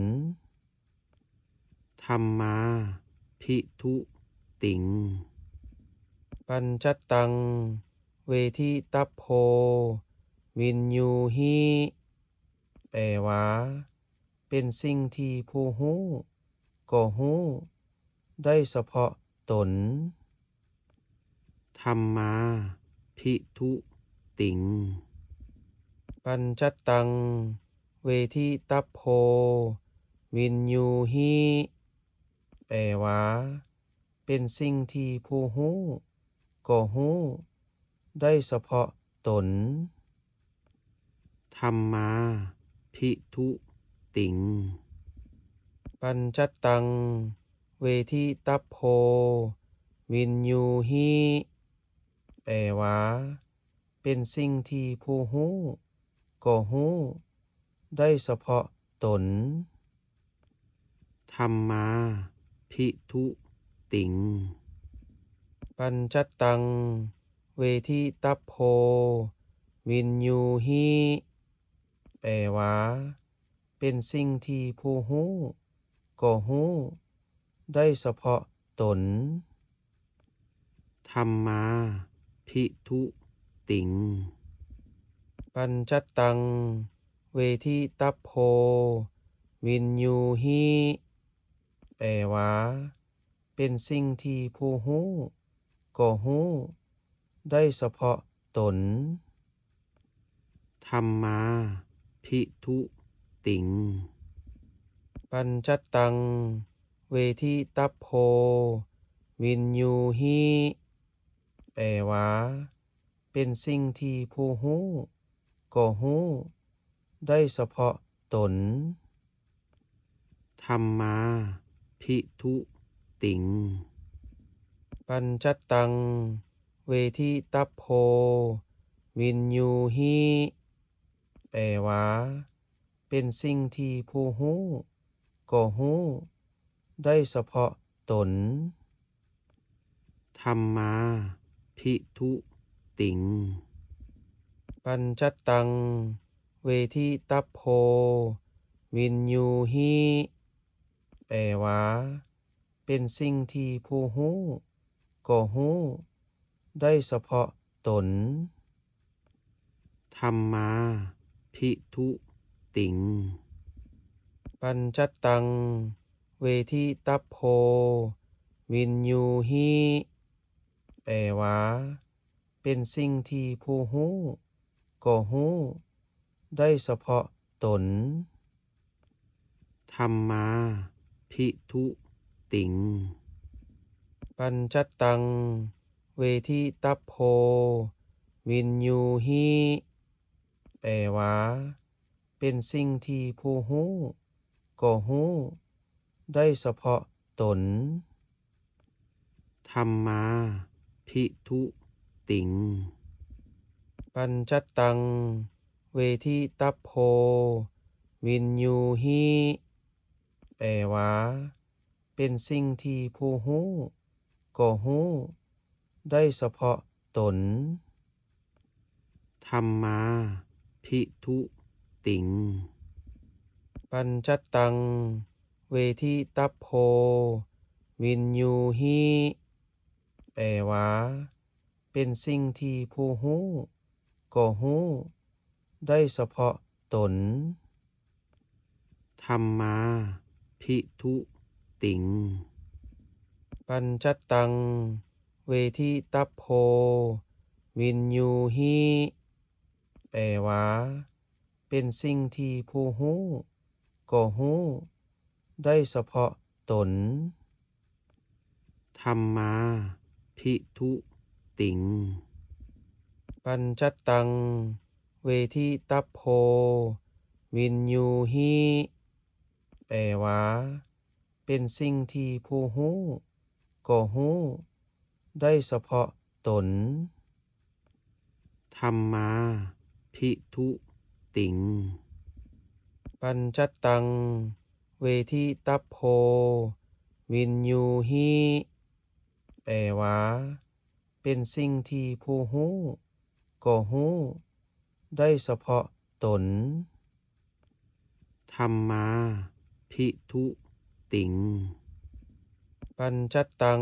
ທຳມາພິທຸຕິງ ປັນຈັດຕັງ ເວທິຕັບໂພ ວິນຍູຫິ ແປວ່າ ເປັນສິ່ງທີ່ຜູ້ຮູ້ກໍຮູ້ໄດ້ສະເພາະຕົນ. ທຳມາພິທຸຕິງ ປັນຈັດຕັງ ເວທິຕັບໂພ ວິນຍູຫິ ແປວ່າ ເປັນສິ່ງທີ່ຜູ້ຮູ້ກໍຮູ້ໄດ້ສະເພາະຕົນ. ທຳມາພິທຸຕິງ ປັນຈັດຕັງ ເວທິຕັບໂພ ວິນຍູຫິ ແປວ່າ ເປັນສິ່ງທີ່ຜູ້ຮູ້ກໍຮູ້ໄດ້ສະເພາະຕົນ. ທຳມາພິທຸຕິງ ປັນຈັດຕັງ ເວທິຕັບໂພ ວິນຍູຫິ ແປວ່າ ເປັນສິ່ງທີ່ຜູ້ຮູ້ກໍຮູ້ໄດ້ສະເພາະຕົນ. ທຳມາພິທຸຕິງ ປັນຈັດຕັງ ເວທິຕັບໂພ ວິນຍູຫິ ແປວ່າ ເປັນສິ່ງທີ່ຜູ້ຮູ້ກໍຮູ້ໄດ້ສະເພາະຕົນ. ທຳມາພິທຸຕິງ ປັນຈັດຕັງ ເວທິຕັບໂພ ວິນຍູຫິ ແປວ່າ ເປັນສິ່ງທີ່ຜູ້ຮູ້ກໍຮູ້ໄດ້ສະເພາະຕົນ. ທຳມາພິທຸຕິງ ປັນຈັດຕັງ ເວທິຕັບໂພ ວິນຍູຫິ ແປວ່າ ເປັນສິ່ງທີ່ຜູ້ຮູ້ກໍຮູ້ໄດ້ສະເພາະຕົນ. ທຳມາພິທຸຕິງ ປັນຈັດຕັງ ເວທິຕັບໂພ ວິນຍູຫິ ແປວ່າ ເປັນສິ່ງທີ່ຜູ້ຮູ້ກໍຮູ້ໄດ້ສະເພາະຕົນ. ທຳມາພິທຸຕິງ ປັນຈັດຕັງ ເວທິຕັບໂພ ວິນຍູຫິ ແປວ່າ ເປັນສິ່ງທີ່ຜູ້ຮູ້ກໍຮູ້ໄດ້ສະເພາະຕົນ. ທຳມາພິທຸຕິງ ປັນຈັດຕັງ ເວທິຕັບໂພ ວິນຍູຫິ ແປວ່າ ເປັນສິ່ງທີ່ຜູ້ຮູ້ກໍຮູ້ໄດ້ສະເພາະຕົນ. ທຳມາພິທຸຕິງ ປັນຈັດຕັງ ເວທິຕັບໂພ ວິນຍູຫິ ແປວ່າ ເປັນສິ່ງທີ່ຜູ້ຮູ້ກໍຮູ້ໄດ້ສະເພາະຕົນ. ທຳມາພິທຸຕິງ ປັນຈັດຕັງ ເວທິຕັບໂພ ວິນຍູຫິ ແປວ່າ ເປັນສິ່ງທີ່ຜູ້ຮູ້ກໍຮູ້ໄດ້ສະເພາະຕົນ. ທຳມາພິທຸຕິງ ປັນຈັດຕັງ ເວທິຕັບໂພ ວິນຍູຫິ ແປວ່າ ເປັນສິ່ງທີ່ຜູ້ຮູ້ກໍຮູ້ໄດ້ສະເພາະຕົນ. ທຳມາພິທຸຕິງ ປັນຈັດຕັງ ເວທິຕັບໂພ ວິນຍູຫິ ແປວ່າ ເປັນສິ່ງທີ່ຜູ້ຮູ້ກໍຮູ້ໄດ້ສະເພາະຕົນ. ທຳມາພິທຸຕິງ ປັນຈັດຕັງ ເວທິຕັບໂພ ວິ ວິນຍູຫິ ແປວ່າ ເປັນສິ່ງທີ່ຜູ້ຮູ້ກໍຮູ້ໄດ້ສະເພາະຕົນ. ທຳມາພິທຸຕິງ ປັນຈັດຕັງ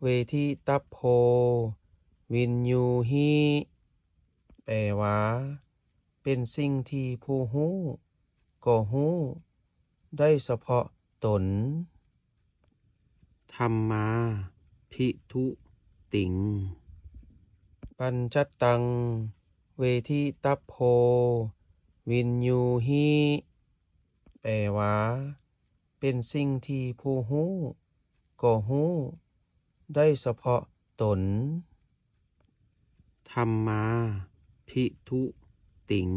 ເວທິຕັບໂພ ວິນຍູຫິ ແປວ່າ ເປັນສິ່ງທີ່ຜູ້ຮູ້ກໍຮູ້ໄດ້ສະເພາະຕົນ. ທຳມາພິທຸຕິງ ປັນຈັດຕັງ ເວທິຕັບໂພ ວິນຍູຫິ ແປວ່າ ເປັນສິ່ງທີ່ຜູ້ຮູ້ກໍຮູ້ໄດ້ສະເພາະຕົນ. ທຳມາພິທຸຕິງ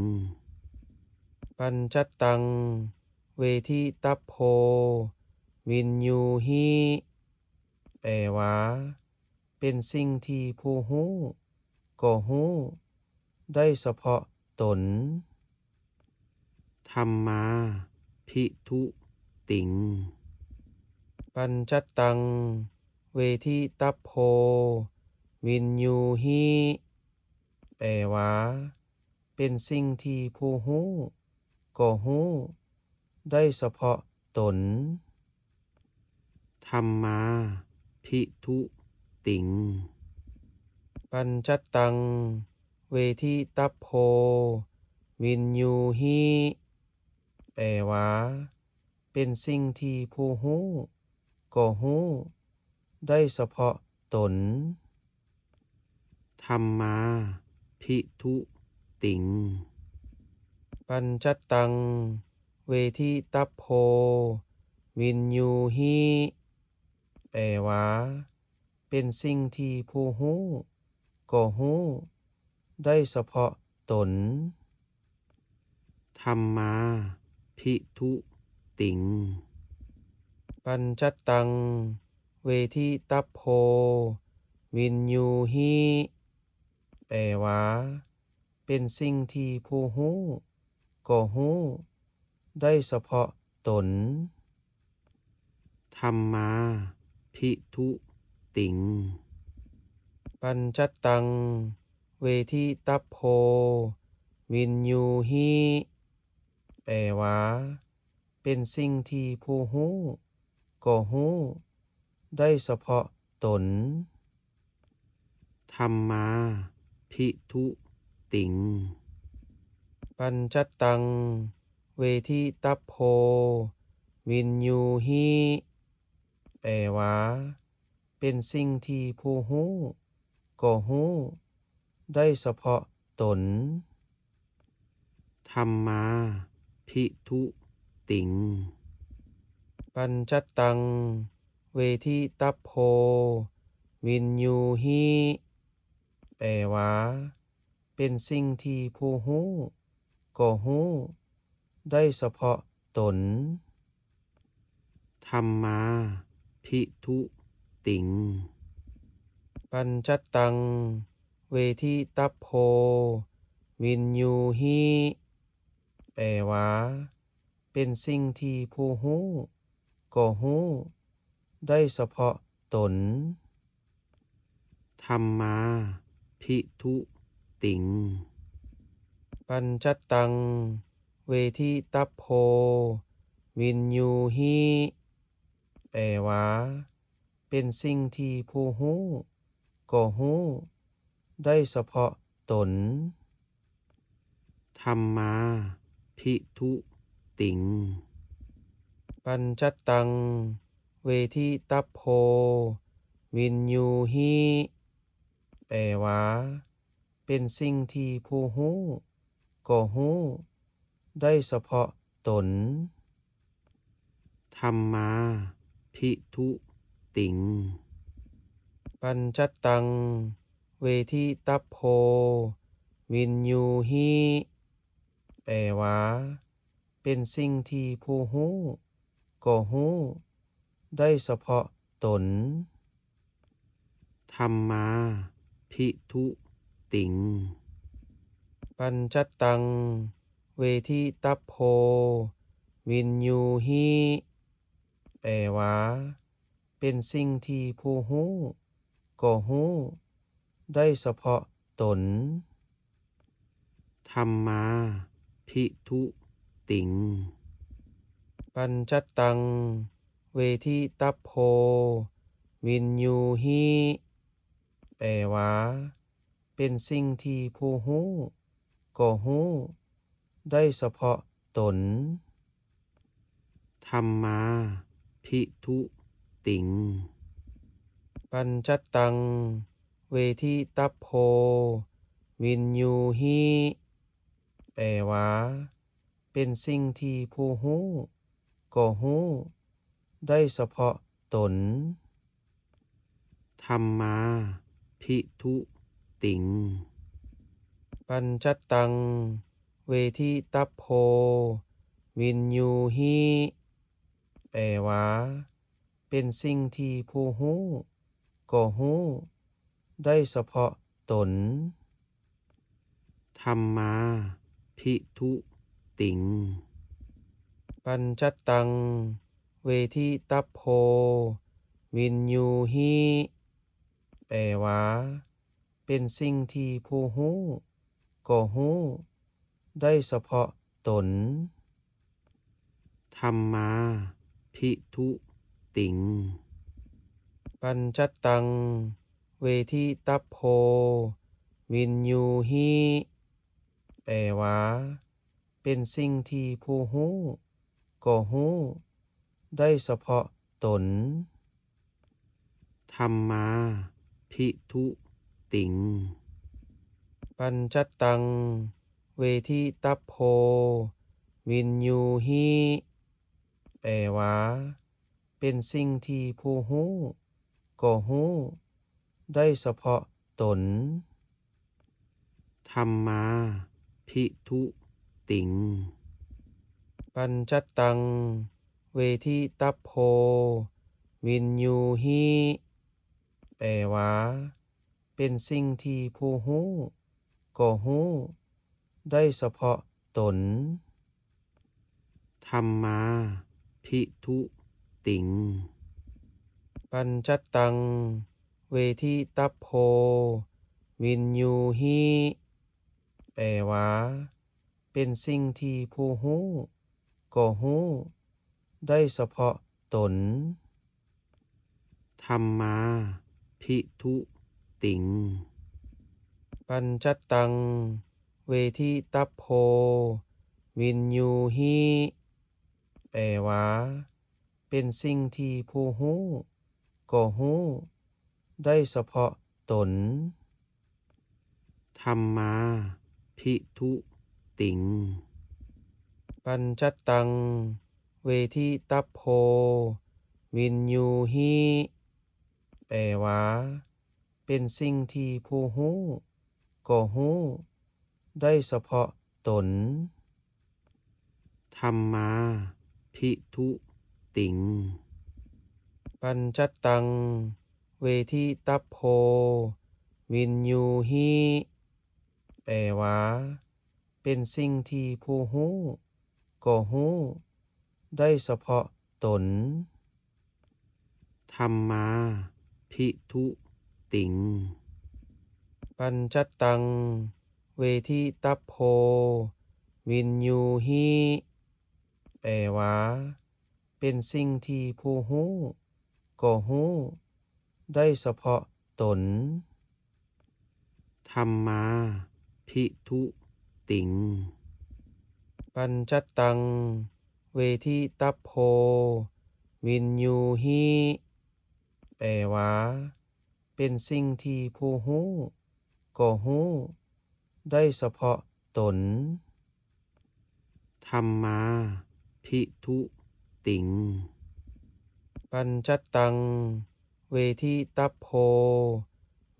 ປັນຈັດຕັງ ເວທິຕັບໂພ ວິນຍູຫິ ແປວ່າ ເປັນສິ່ງທີ່ຜູ້ຮູ້ກໍຮູ້ໄດ້ສະເພາະຕົນ. ທຳມາພິທຸຕິງ ປັນຈັດຕັງ ເວທິຕັບໂພ ວິນຍູຫິ ແປວ່າ ເປັນສິ່ງທີ່ຜູ້ຮູ້ກໍຮູ້ໄດ້ສະເພາະຕົນ. ທຳມາພິທຸຕິງ ປັນຈັດຕັງ ເວທິຕັບໂພ ວິນຍູຫິ ແປວ່າ ເປັນສິ່ງທີ່ຜູ້ຮູ້ກໍຮູ້ໄດ້ສະເພາະຕົນ. ທຳມາພິທຸຕິງ ປັນຈັດຕັງ ເວທິຕັບໂພ ວິນຍູຫິ ແປວ່າ ເປັນສິ່ງທີ່ຜູ້ຮູ້ກໍຮູ້ໄດ້ສະເພາະຕົນ. ທຳມາພິທຸຕິງ ປັນຈັດຕັງ ເວທິຕັບໂພ ວິນຍູຫິ ແປວ່າ ເປັນສິ່ງທີ່ຜູ້ຮູ້ກໍຮູ້ໄດ້ສະເພາະຕົນ. ທຳມາພິທຸຕິງ ປັນຈັດຕັງ ເວທິຕັບໂພ ວິນຍູຫິ ແປວ່າ ເປັນສິ່ງທີ່ຜູ້ຮູ້ກໍຮູ້ໄດ້ສະເພາະຕົນ. ທຳມາພິທຸຕິງ ປັນຈັດຕັງ ເວທິຕັບໂພ ວິນຍູຫິ ແປວ່າ ເປັນສິ່ງທີ່ຜູ້ຮູ້ກໍຮູ້ໄດ້ສະເພາະຕົນ. ທຳມາພິທຸຕິງ ປັນຈັດຕັງ ເວທິຕັບໂພ ວິນຍູຫິ ແປວ່າ ເປັນສິ່ງທີ່ຜູ້ຮູ້ກໍຮູ້ໄດ້ສະເພາະຕົນ. ທຳມາພິທຸຕິງ ປັນຈັດຕັງ ເວທິຕັບໂພ ວິນຍູຫິ ແປວ່າ ເປັນສິ່ງທີ່ຜູ້ຮູ້ກໍຮູ້ໄດ້ສະເພາະຕົນ. ທຳມາພິທຸຕິງ ປັນຈັດຕັງ ເວທິຕັບໂພ ວິນຍູຫິ ແປວ່າ ເປັນສິ່ງທີ່ຜູ້ຮູ້ກໍຮູ້ໄດ້ສະເພາະຕົນ. ທຳມາພິທຸຕິງ ປັນຈັດຕັງ ເວທິຕັບໂພ ວິນຍູຫິ ແປວ່າ ເປັນສິ່ງທີ່ຜູ້ຮູ້ກໍຮູ້ໄດ້ສະເພາະຕົນ. ທຳມາພິທຸຕິງ ປັນຈັດຕັງ ເວທິຕັບໂພ ວິນຍູຫິ ແປວ່າ ເປັນສິ່ງທີ່ຜູ້ຮູ້ກໍຮູ້ໄດ້ສະເພາະຕົນ. ທຳມາພິທຸຕິງ ປັນຈັດຕັງ ເວທິຕັບໂພ ວິນຍູຫິ ແປວ່າ ເປັນສິ່ງທີ່ຜູ້ຮູ້ກໍຮູ້ໄດ້ສະເພາະຕົນ. ທຳມາພິທຸຕິງ ປັນຈັດຕັງເວທິຕັບໂພວິນຍູຫິ ແປວ່າ ເປັນສິ່ງທີ່ຜູ້ຮູ້ກໍຮູ້ໄດ້ສະເພາະຕົນ. ທຳມາພິທຸຕິງ ປັນຈັດຕັງເວທິຕັບໂພວິນຍູຫິ ແປວ່າ ເປັນສິ່ງທີ່ຜູ້ຮູ້ກໍຮູ້ໄດ້ສະເພາະຕົນ. ທຳມາພິທຸຕິງ ປັນຈັດຕັງເວທິຕັບໂພວິນຍູຫິ ແປວ່າ ເປັນສິ່ງທີ່ຜູ້ຮູ້ກໍຮູ້ໄດ້ສະເພາະຕົນ. ທຳມາພິທຸຕິງ ປັນຈັດຕັງເວທິຕັບໂພວິນຍູຫິ ແປວ່າ ເປັນສິ່ງທີ່ຜູ້ຮູ້ກໍຮູ້ໄດ້ສະເພາະຕົນ. ທຳມາພິທຸຕິງ ປັນຈັດຕັງເວທິຕັບໂພວິນຍູຫິ ແປວ່າ ເປັນສິ່ງທີ່ຜູ້ຮູ້ກໍຮູ້ໄດ້ສະເພາະຕົນ. ທຳມາພິທຸຕິງ ປັນຈັດຕັງເວທິຕັບໂພວິນຍູຫິ ແປວ່າ ເປັນສິ່ງທີ່ຜູ້ຮູ້ກໍຮູ້ໄດ້ສະເພາະຕົນ. ທຳມາພິທຸຕິງ ປັນຈັດຕັງເວທິຕັບໂພວິນຍູຫິ ແປວ່າ ເປັນສິ່ງທີ່ຜູ້ຮູ້ກໍຮູ້ໄດ້ສະເພາະຕົນ. ທຳມາພິທຸຕິງ ປັນຈັດຕັງເວທິຕັບໂພວິນຍູຫິ ແປວ່າ ເປັນສິ່ງທີ່ຜູ້ຮູ້ກໍຮູ້ໄດ້ສະເພາະຕົນ. ທຳມາພິທຸຕິງ ປັນຈັດຕັງເວທິຕັບໂພວິນຍູຫິ ແປວ່າ ເປັນສິ່ງທີ່ຜູ້ຮູ້ກໍຮູ້ໄດ້ສະເພາະຕົນ. ທຳມາພິທຸຕິງ ປັນຈັດຕັງເວທິຕັບໂພວິນຍູຫິ ແປວ່າ ເປັນສິ່ງທີ່ຜູ້ຮູ້ກໍຮູ້ໄດ້ສະເພາະຕົນ. ທຳມາພິທຸຕິງ ປັນຈັດຕັງເວທິຕັບໂພວິນຍູຫິ ແປວ່າ ເປັນສິ່ງທີ່ຜູ້ຮູ້ກໍຮູ້ໄດ້ສະເພາະຕົນ. ທຳມາພິທຸຕິງ ປັນຈັດຕັງເວທິຕັບໂພວິນຍູຫິ ແປວ່າ ເປັນສິ່ງທີ່ຜູ້ຮູ້ກໍຮູ້ໄດ້ສະເພາະຕົນ. ທຳມາພິທຸຕິງ ປັນຈັດຕັງເວທິຕັບໂພວິນຍູຫິ ແປວ່າ ເປັນສິ່ງທີ່ຜູ້ຮູ້ກໍຮູ້ໄດ້ສະເພາະຕົນ. ທຳມາພິທຸຕິງ ປັນຈັດຕັງເວທິຕັບໂພ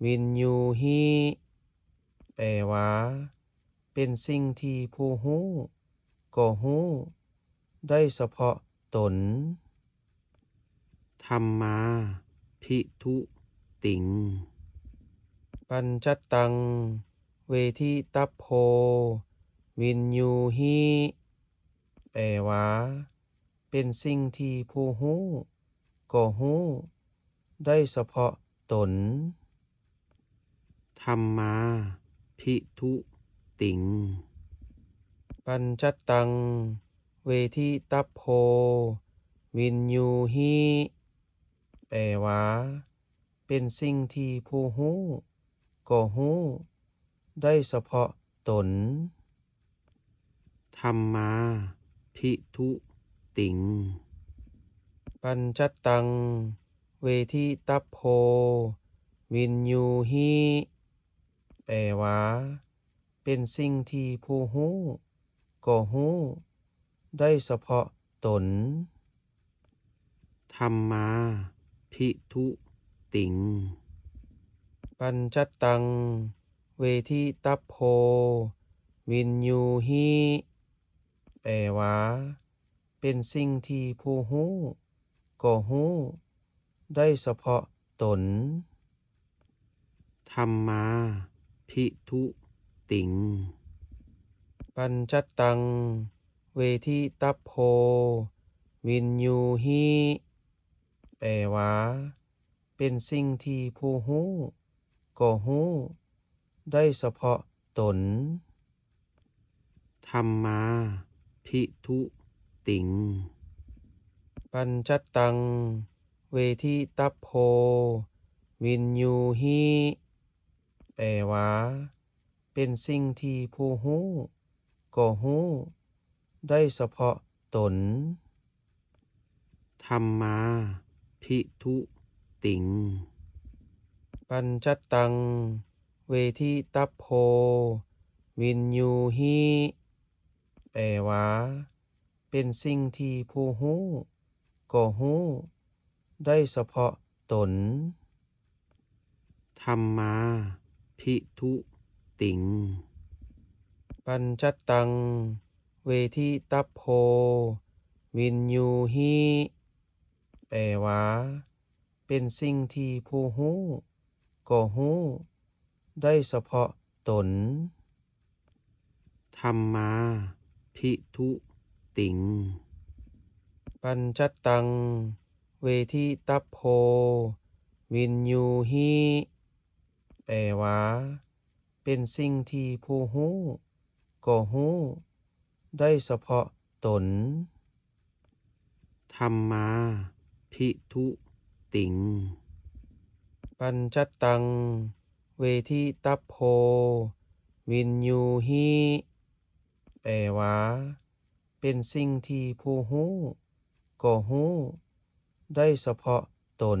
ວິນຍູຫິ ແປວ່າ ເປັນສິ່ງທີ່ຜູ້ຮູ້ກໍຮູ້ໄດ້ສະເພາະຕົນ. ທຳມາພິທຸຕິງ ປັນຈັດຕັງເວທິຕັບໂພວິນຍູຫິ ແປວ່າ ເປັນສິ່ງທີ່ຜູ້ຮູ້ກໍຮູ້ ໄດ້ສະເພາະຕົນ. ທຳມາພິທຸຕິງ ປັນຈັດຕັງ ເວທິຕັບໂພ ວິນຍູຫິ ແປວ່າ ເປັນສິ່ງທີ່ຜູ້ຮູ້ກໍຮູ້ໄດ້ສະເພາະຕົນ. ທຳມາພິທຸຕິງ ປັນຈັດຕັງ ເວທິຕັບໂພ ວິນຍູຫິ ແປວ່າ ເປັນສິ່ງທີ່ຜູ້ຮູ້ກໍຮູ້ໄດ້ສະເພາະຕົນ. ທຳມາພິທຸຕິງ ປັນຈັດຕັງ ເວທິຕັບໂພ ວິນຍູຫິ ແປວ່າ ເປັນສິ່ງທີ່ຜູ້ຮູ້ກໍຮູ້ໄດ້ສະເພາະຕົນ. ທຳມາພິທຸຕິງ ປັນຈັດຕັງ ເວທິຕັບໂພ ວິນຍູຫິ ແປວ່າ ເປັນສິ່ງທີ່ຜູ້ຮູ້ກໍຮູ້ໄດ້ສະເພາະຕົນ. ທຳມາພິທຸຕິງ ປັນຈັດຕັງ ເວທິຕັບໂພ ວິນຍູຫິ ແປວ່າ ເປັນສິ່ງທີ່ຜູ້ຮູ້ກໍຮູ້ໄດ້ສະເພາະຕົນ. ທຳມາພິທຸຕິງ ປັນຈັດຕັງ ເວທິຕັບໂພ ວິນຍູຫິ ແປວ່າ ເປັນສິ່ງທີ່ຜູ້ຮູ້ກໍຮູ້ໄດ້ສະເພາະຕົນ. ທຳມາພິທຸຕິງ ປັນຈັດຕັງ ເວທິຕັບໂພ ວິນຍູຫິ ແປວ່າ ເປັນສິ່ງທີ່ຜູ້ຮູ້ກໍຮູ້ໄດ້ສະເພາະຕົນ. ທຳມາພິທຸຕິງ ປັນຈັດຕັງ ເວທິຕັບໂພ ວິນຍູຫິ ແປວ່າ ເປັນສິ່ງທີ່ຜູ້ຮູ້ກໍຮູ້ໄດ້ສະເພາະຕົນ. ທຳມາພິທຸຕິງ ປັນຈັດຕັງ ເວທິຕັບໂພ ວິນຍູຫິ ແປວ່າ ເປັນສິ່ງທີ່ຜູ້ຮູ້ກໍຮູ້ໄດ້ສະເພາະຕົນ.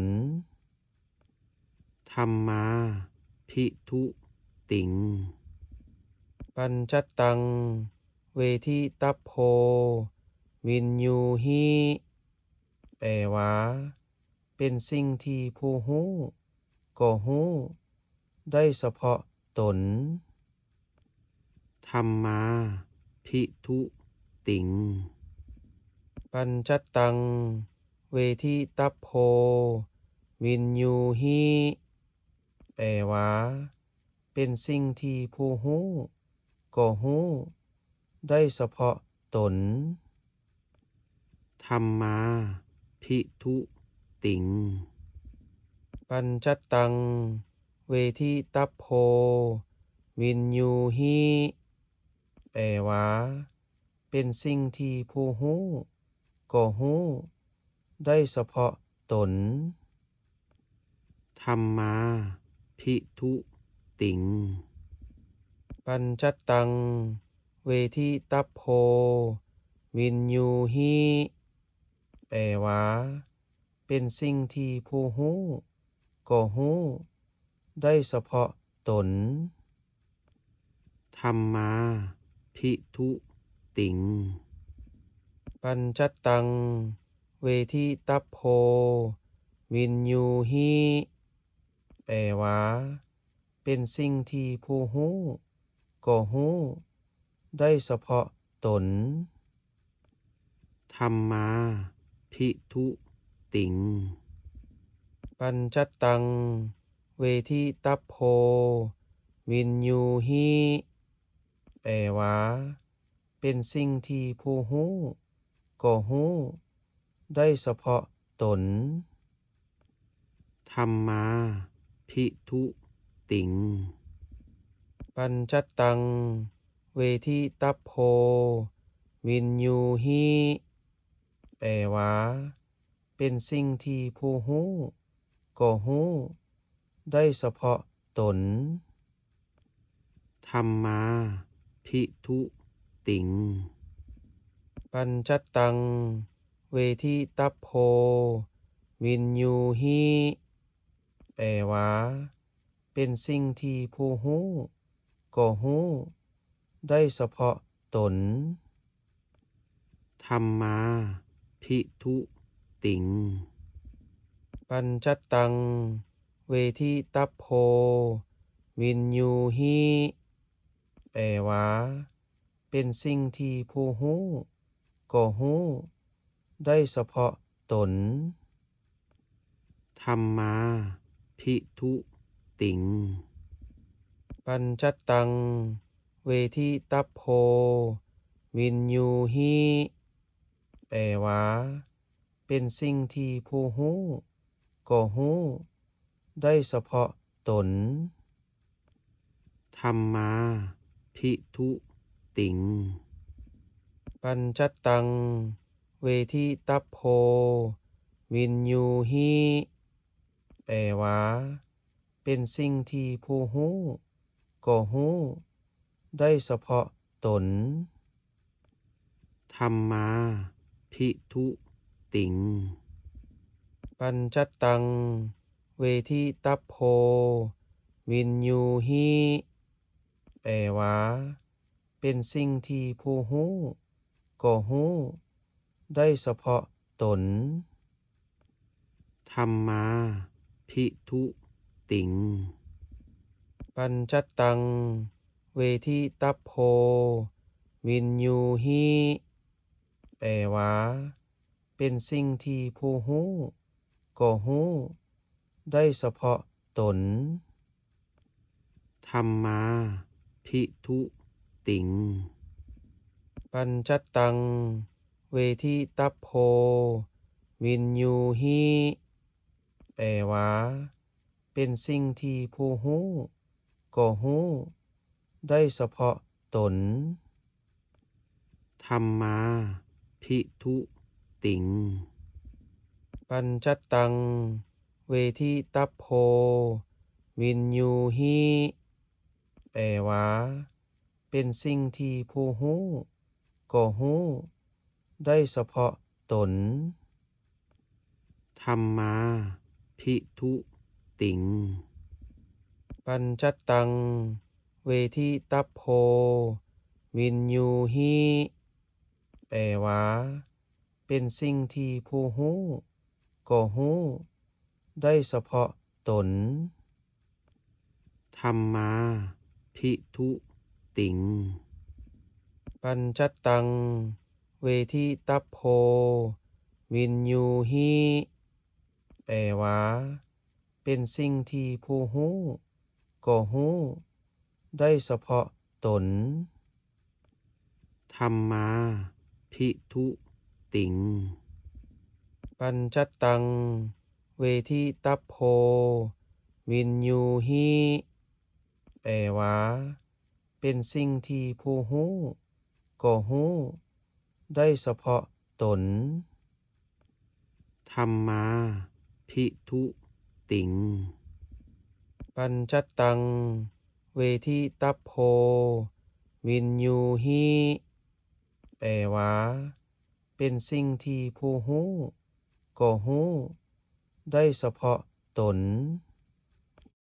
ທຳມາພິທຸຕິງ ປັນຈັດຕັງ ເວທິຕັບໂພ ວິນຍູຫິ ແປວ່າ ເປັນສິ່ງທີ່ຜູ້ຮູ້ກໍຮູ້ໄດ້ສະເພາະຕົນ. ທຳມາພິທຸຕິງ ປັນຈັດຕັງ ເວທິຕັບໂພ ວິນຍູຫິ ແປວ່າ ເປັນສິ່ງທີ່ຜູ້ຮູ້ກໍຮູ້ໄດ້ສະເພາະຕົນ. ທຳມາພິທຸຕິງ ປັນຈັດຕັງ ເວທິຕັບໂພ ວິນຍູຫິ ແປວ່າ ເປັນສິ່ງທີ່ຜູ້ຮູ້ກໍຮູ້ໄດ້ສະເພາະຕົນ. ທຳມາພິທຸຕິງ ປັນຈັດຕັງ ເວທິຕັບໂພ ວິນຍູຫິ ແປວ່າ ເປັນສິ່ງທີ່ຜູ້ຮູ້ກໍຮູ້ໄດ້ສະເພາະຕົນ. ທຳມາພິທຸຕິງ ປັນຈັດຕັງ ເວທິຕັບໂພ ວິນຍູຫິ ແປວ່າ ເປັນສິ່ງທີ່ຜູ້ຮູ້ກໍຮູ້ໄດ້ສະເພາະຕົນ. ທຳມາພິທຸຕິງ ປັນຈັດຕັງ ເວທິຕັບໂພ ວິນຍູຫິ ແປວ່າ ເປັນສິ່ງທີ່ຜູ້ຮູ້ກໍຮູ້ໄດ້ສະເພາະຕົນ. ທຳມາພິທຸຕິງ ປັນຈັດຕັງ ເວທິຕັບໂພ ວິນຍູຫິ ແປວ່າ ເປັນສິ່ງທີ່ຜູ້ຮູ້ກໍຮູ້ໄດ້ສະເພາະຕົນ. ທຳມາພິທຸຕິງ ປັນຈັດຕັງ ເວທິຕັບໂພ ວິນຍູຫິ ແປວ່າ ເປັນສິ່ງທີ່ຜູ້ຮູ້ກໍຮູ້ໄດ້ສະເພາະຕົນ. ທຳມາພິທຸຕິງ ປັນຈັດຕັງ ເວທິຕັບໂພ ວິນຍູຫິ ແປວ່າ ເປັນສິ່ງທີ່ຜູ້ຮູ້ກໍຮູ້ໄດ້ສະເພາະຕົນ. ທຳມາພິທຸຕິງ ປັນຈັດຕັງ ເວທິຕັບໂພ ວິນຍູຫິ ແປວ່າ ເປັນສິ່ງທີ່ຜູ້ຮູ້ກໍຮູ້ໄດ້ສະເພາະຕົນ. ທຳມາພິທຸຕິງ ປັນຈັດຕັງ ເວທິຕັບໂພ ວິນຍູຫິ ແປວ່າ ເປັນສິ່ງທີ່ຜູ້ຮູ້ກໍຮູ້ໄດ້ສະເພາະຕົນ. ທຳມາພິທຸຕິງ ປັນຈັດຕັງ ເວທິຕັບໂພ ວິນຍູຫິ ແປວ່າ ເປັນສິ່ງທີ່ຜູ້ຮູ້ກໍຮູ້ໄດ້ສະເພາະຕົນ. ທຳມາພິທຸຕິງ ປັນຈັດຕັງ ເວທິຕັບໂພ ວິນຍູຫິ ແປວ່າ ເປັນສິ່ງທີ່ຜູ້ຮູ້ກໍຮູ້ໄດ້ສະເພາະຕົນ. ທຳມາພິທຸຕິງ ປັນຈັດຕັງ ເວທິຕັບໂພ ວິນຍູຫິ ແປວ່າ ເປັນສິ່ງທີ່ຜູ້ຮູ້ກໍຮູ້ໄດ້ສະເພາະຕົນ. ທຳມາພິທຸຕິງ ປັນຈັດຕັງ ເວທິຕັບໂພ ວິນຍູຫິ ແປວ່າ ເປັນສິ່ງທີ່ຜູ້ຮູ້ກໍຮູ້ໄດ້ສະເພາະຕົນ. ທຳມາພິທຸຕິງ ປັນຈັດຕັງ ເວທິຕັບໂພ ວິນຍູຫິ ແປວ່າ ເປັນສິ່ງທີ່ຜູ້ຮູ້ກໍຮູ້ໄດ້ສະເພາະຕົນ. ທຳມາພິທຸຕິງ ປັນຈັດຕັງ ເວທິຕັບໂພ ວິນຍູຫິ ແປວ່າ ເປັນສິ່ງທີ່ຜູ້ຮູ້ກໍຮູ້ໄດ້ສະເພາະຕົນ. ທຳມາພິທຸຕິງ ປັນຈັດຕັງ ເວທິຕັບໂພ ວິນຍູຫິ ແປວ່າ ເປັນສິ່ງທີ່ຜູ້ຮູ້ກໍຮູ້ໄດ້ສະເພາະຕົນ. ທຳມາພິທຸຕິງ ປັນຈັດຕັງ ເວທິຕັບໂພ ວິນຍູຫິ ແປວ່າ ເປັນສິ່ງທີ່ຜູ້ຮູ້ກໍຮູ້ໄດ້ສະເພາະຕົນ.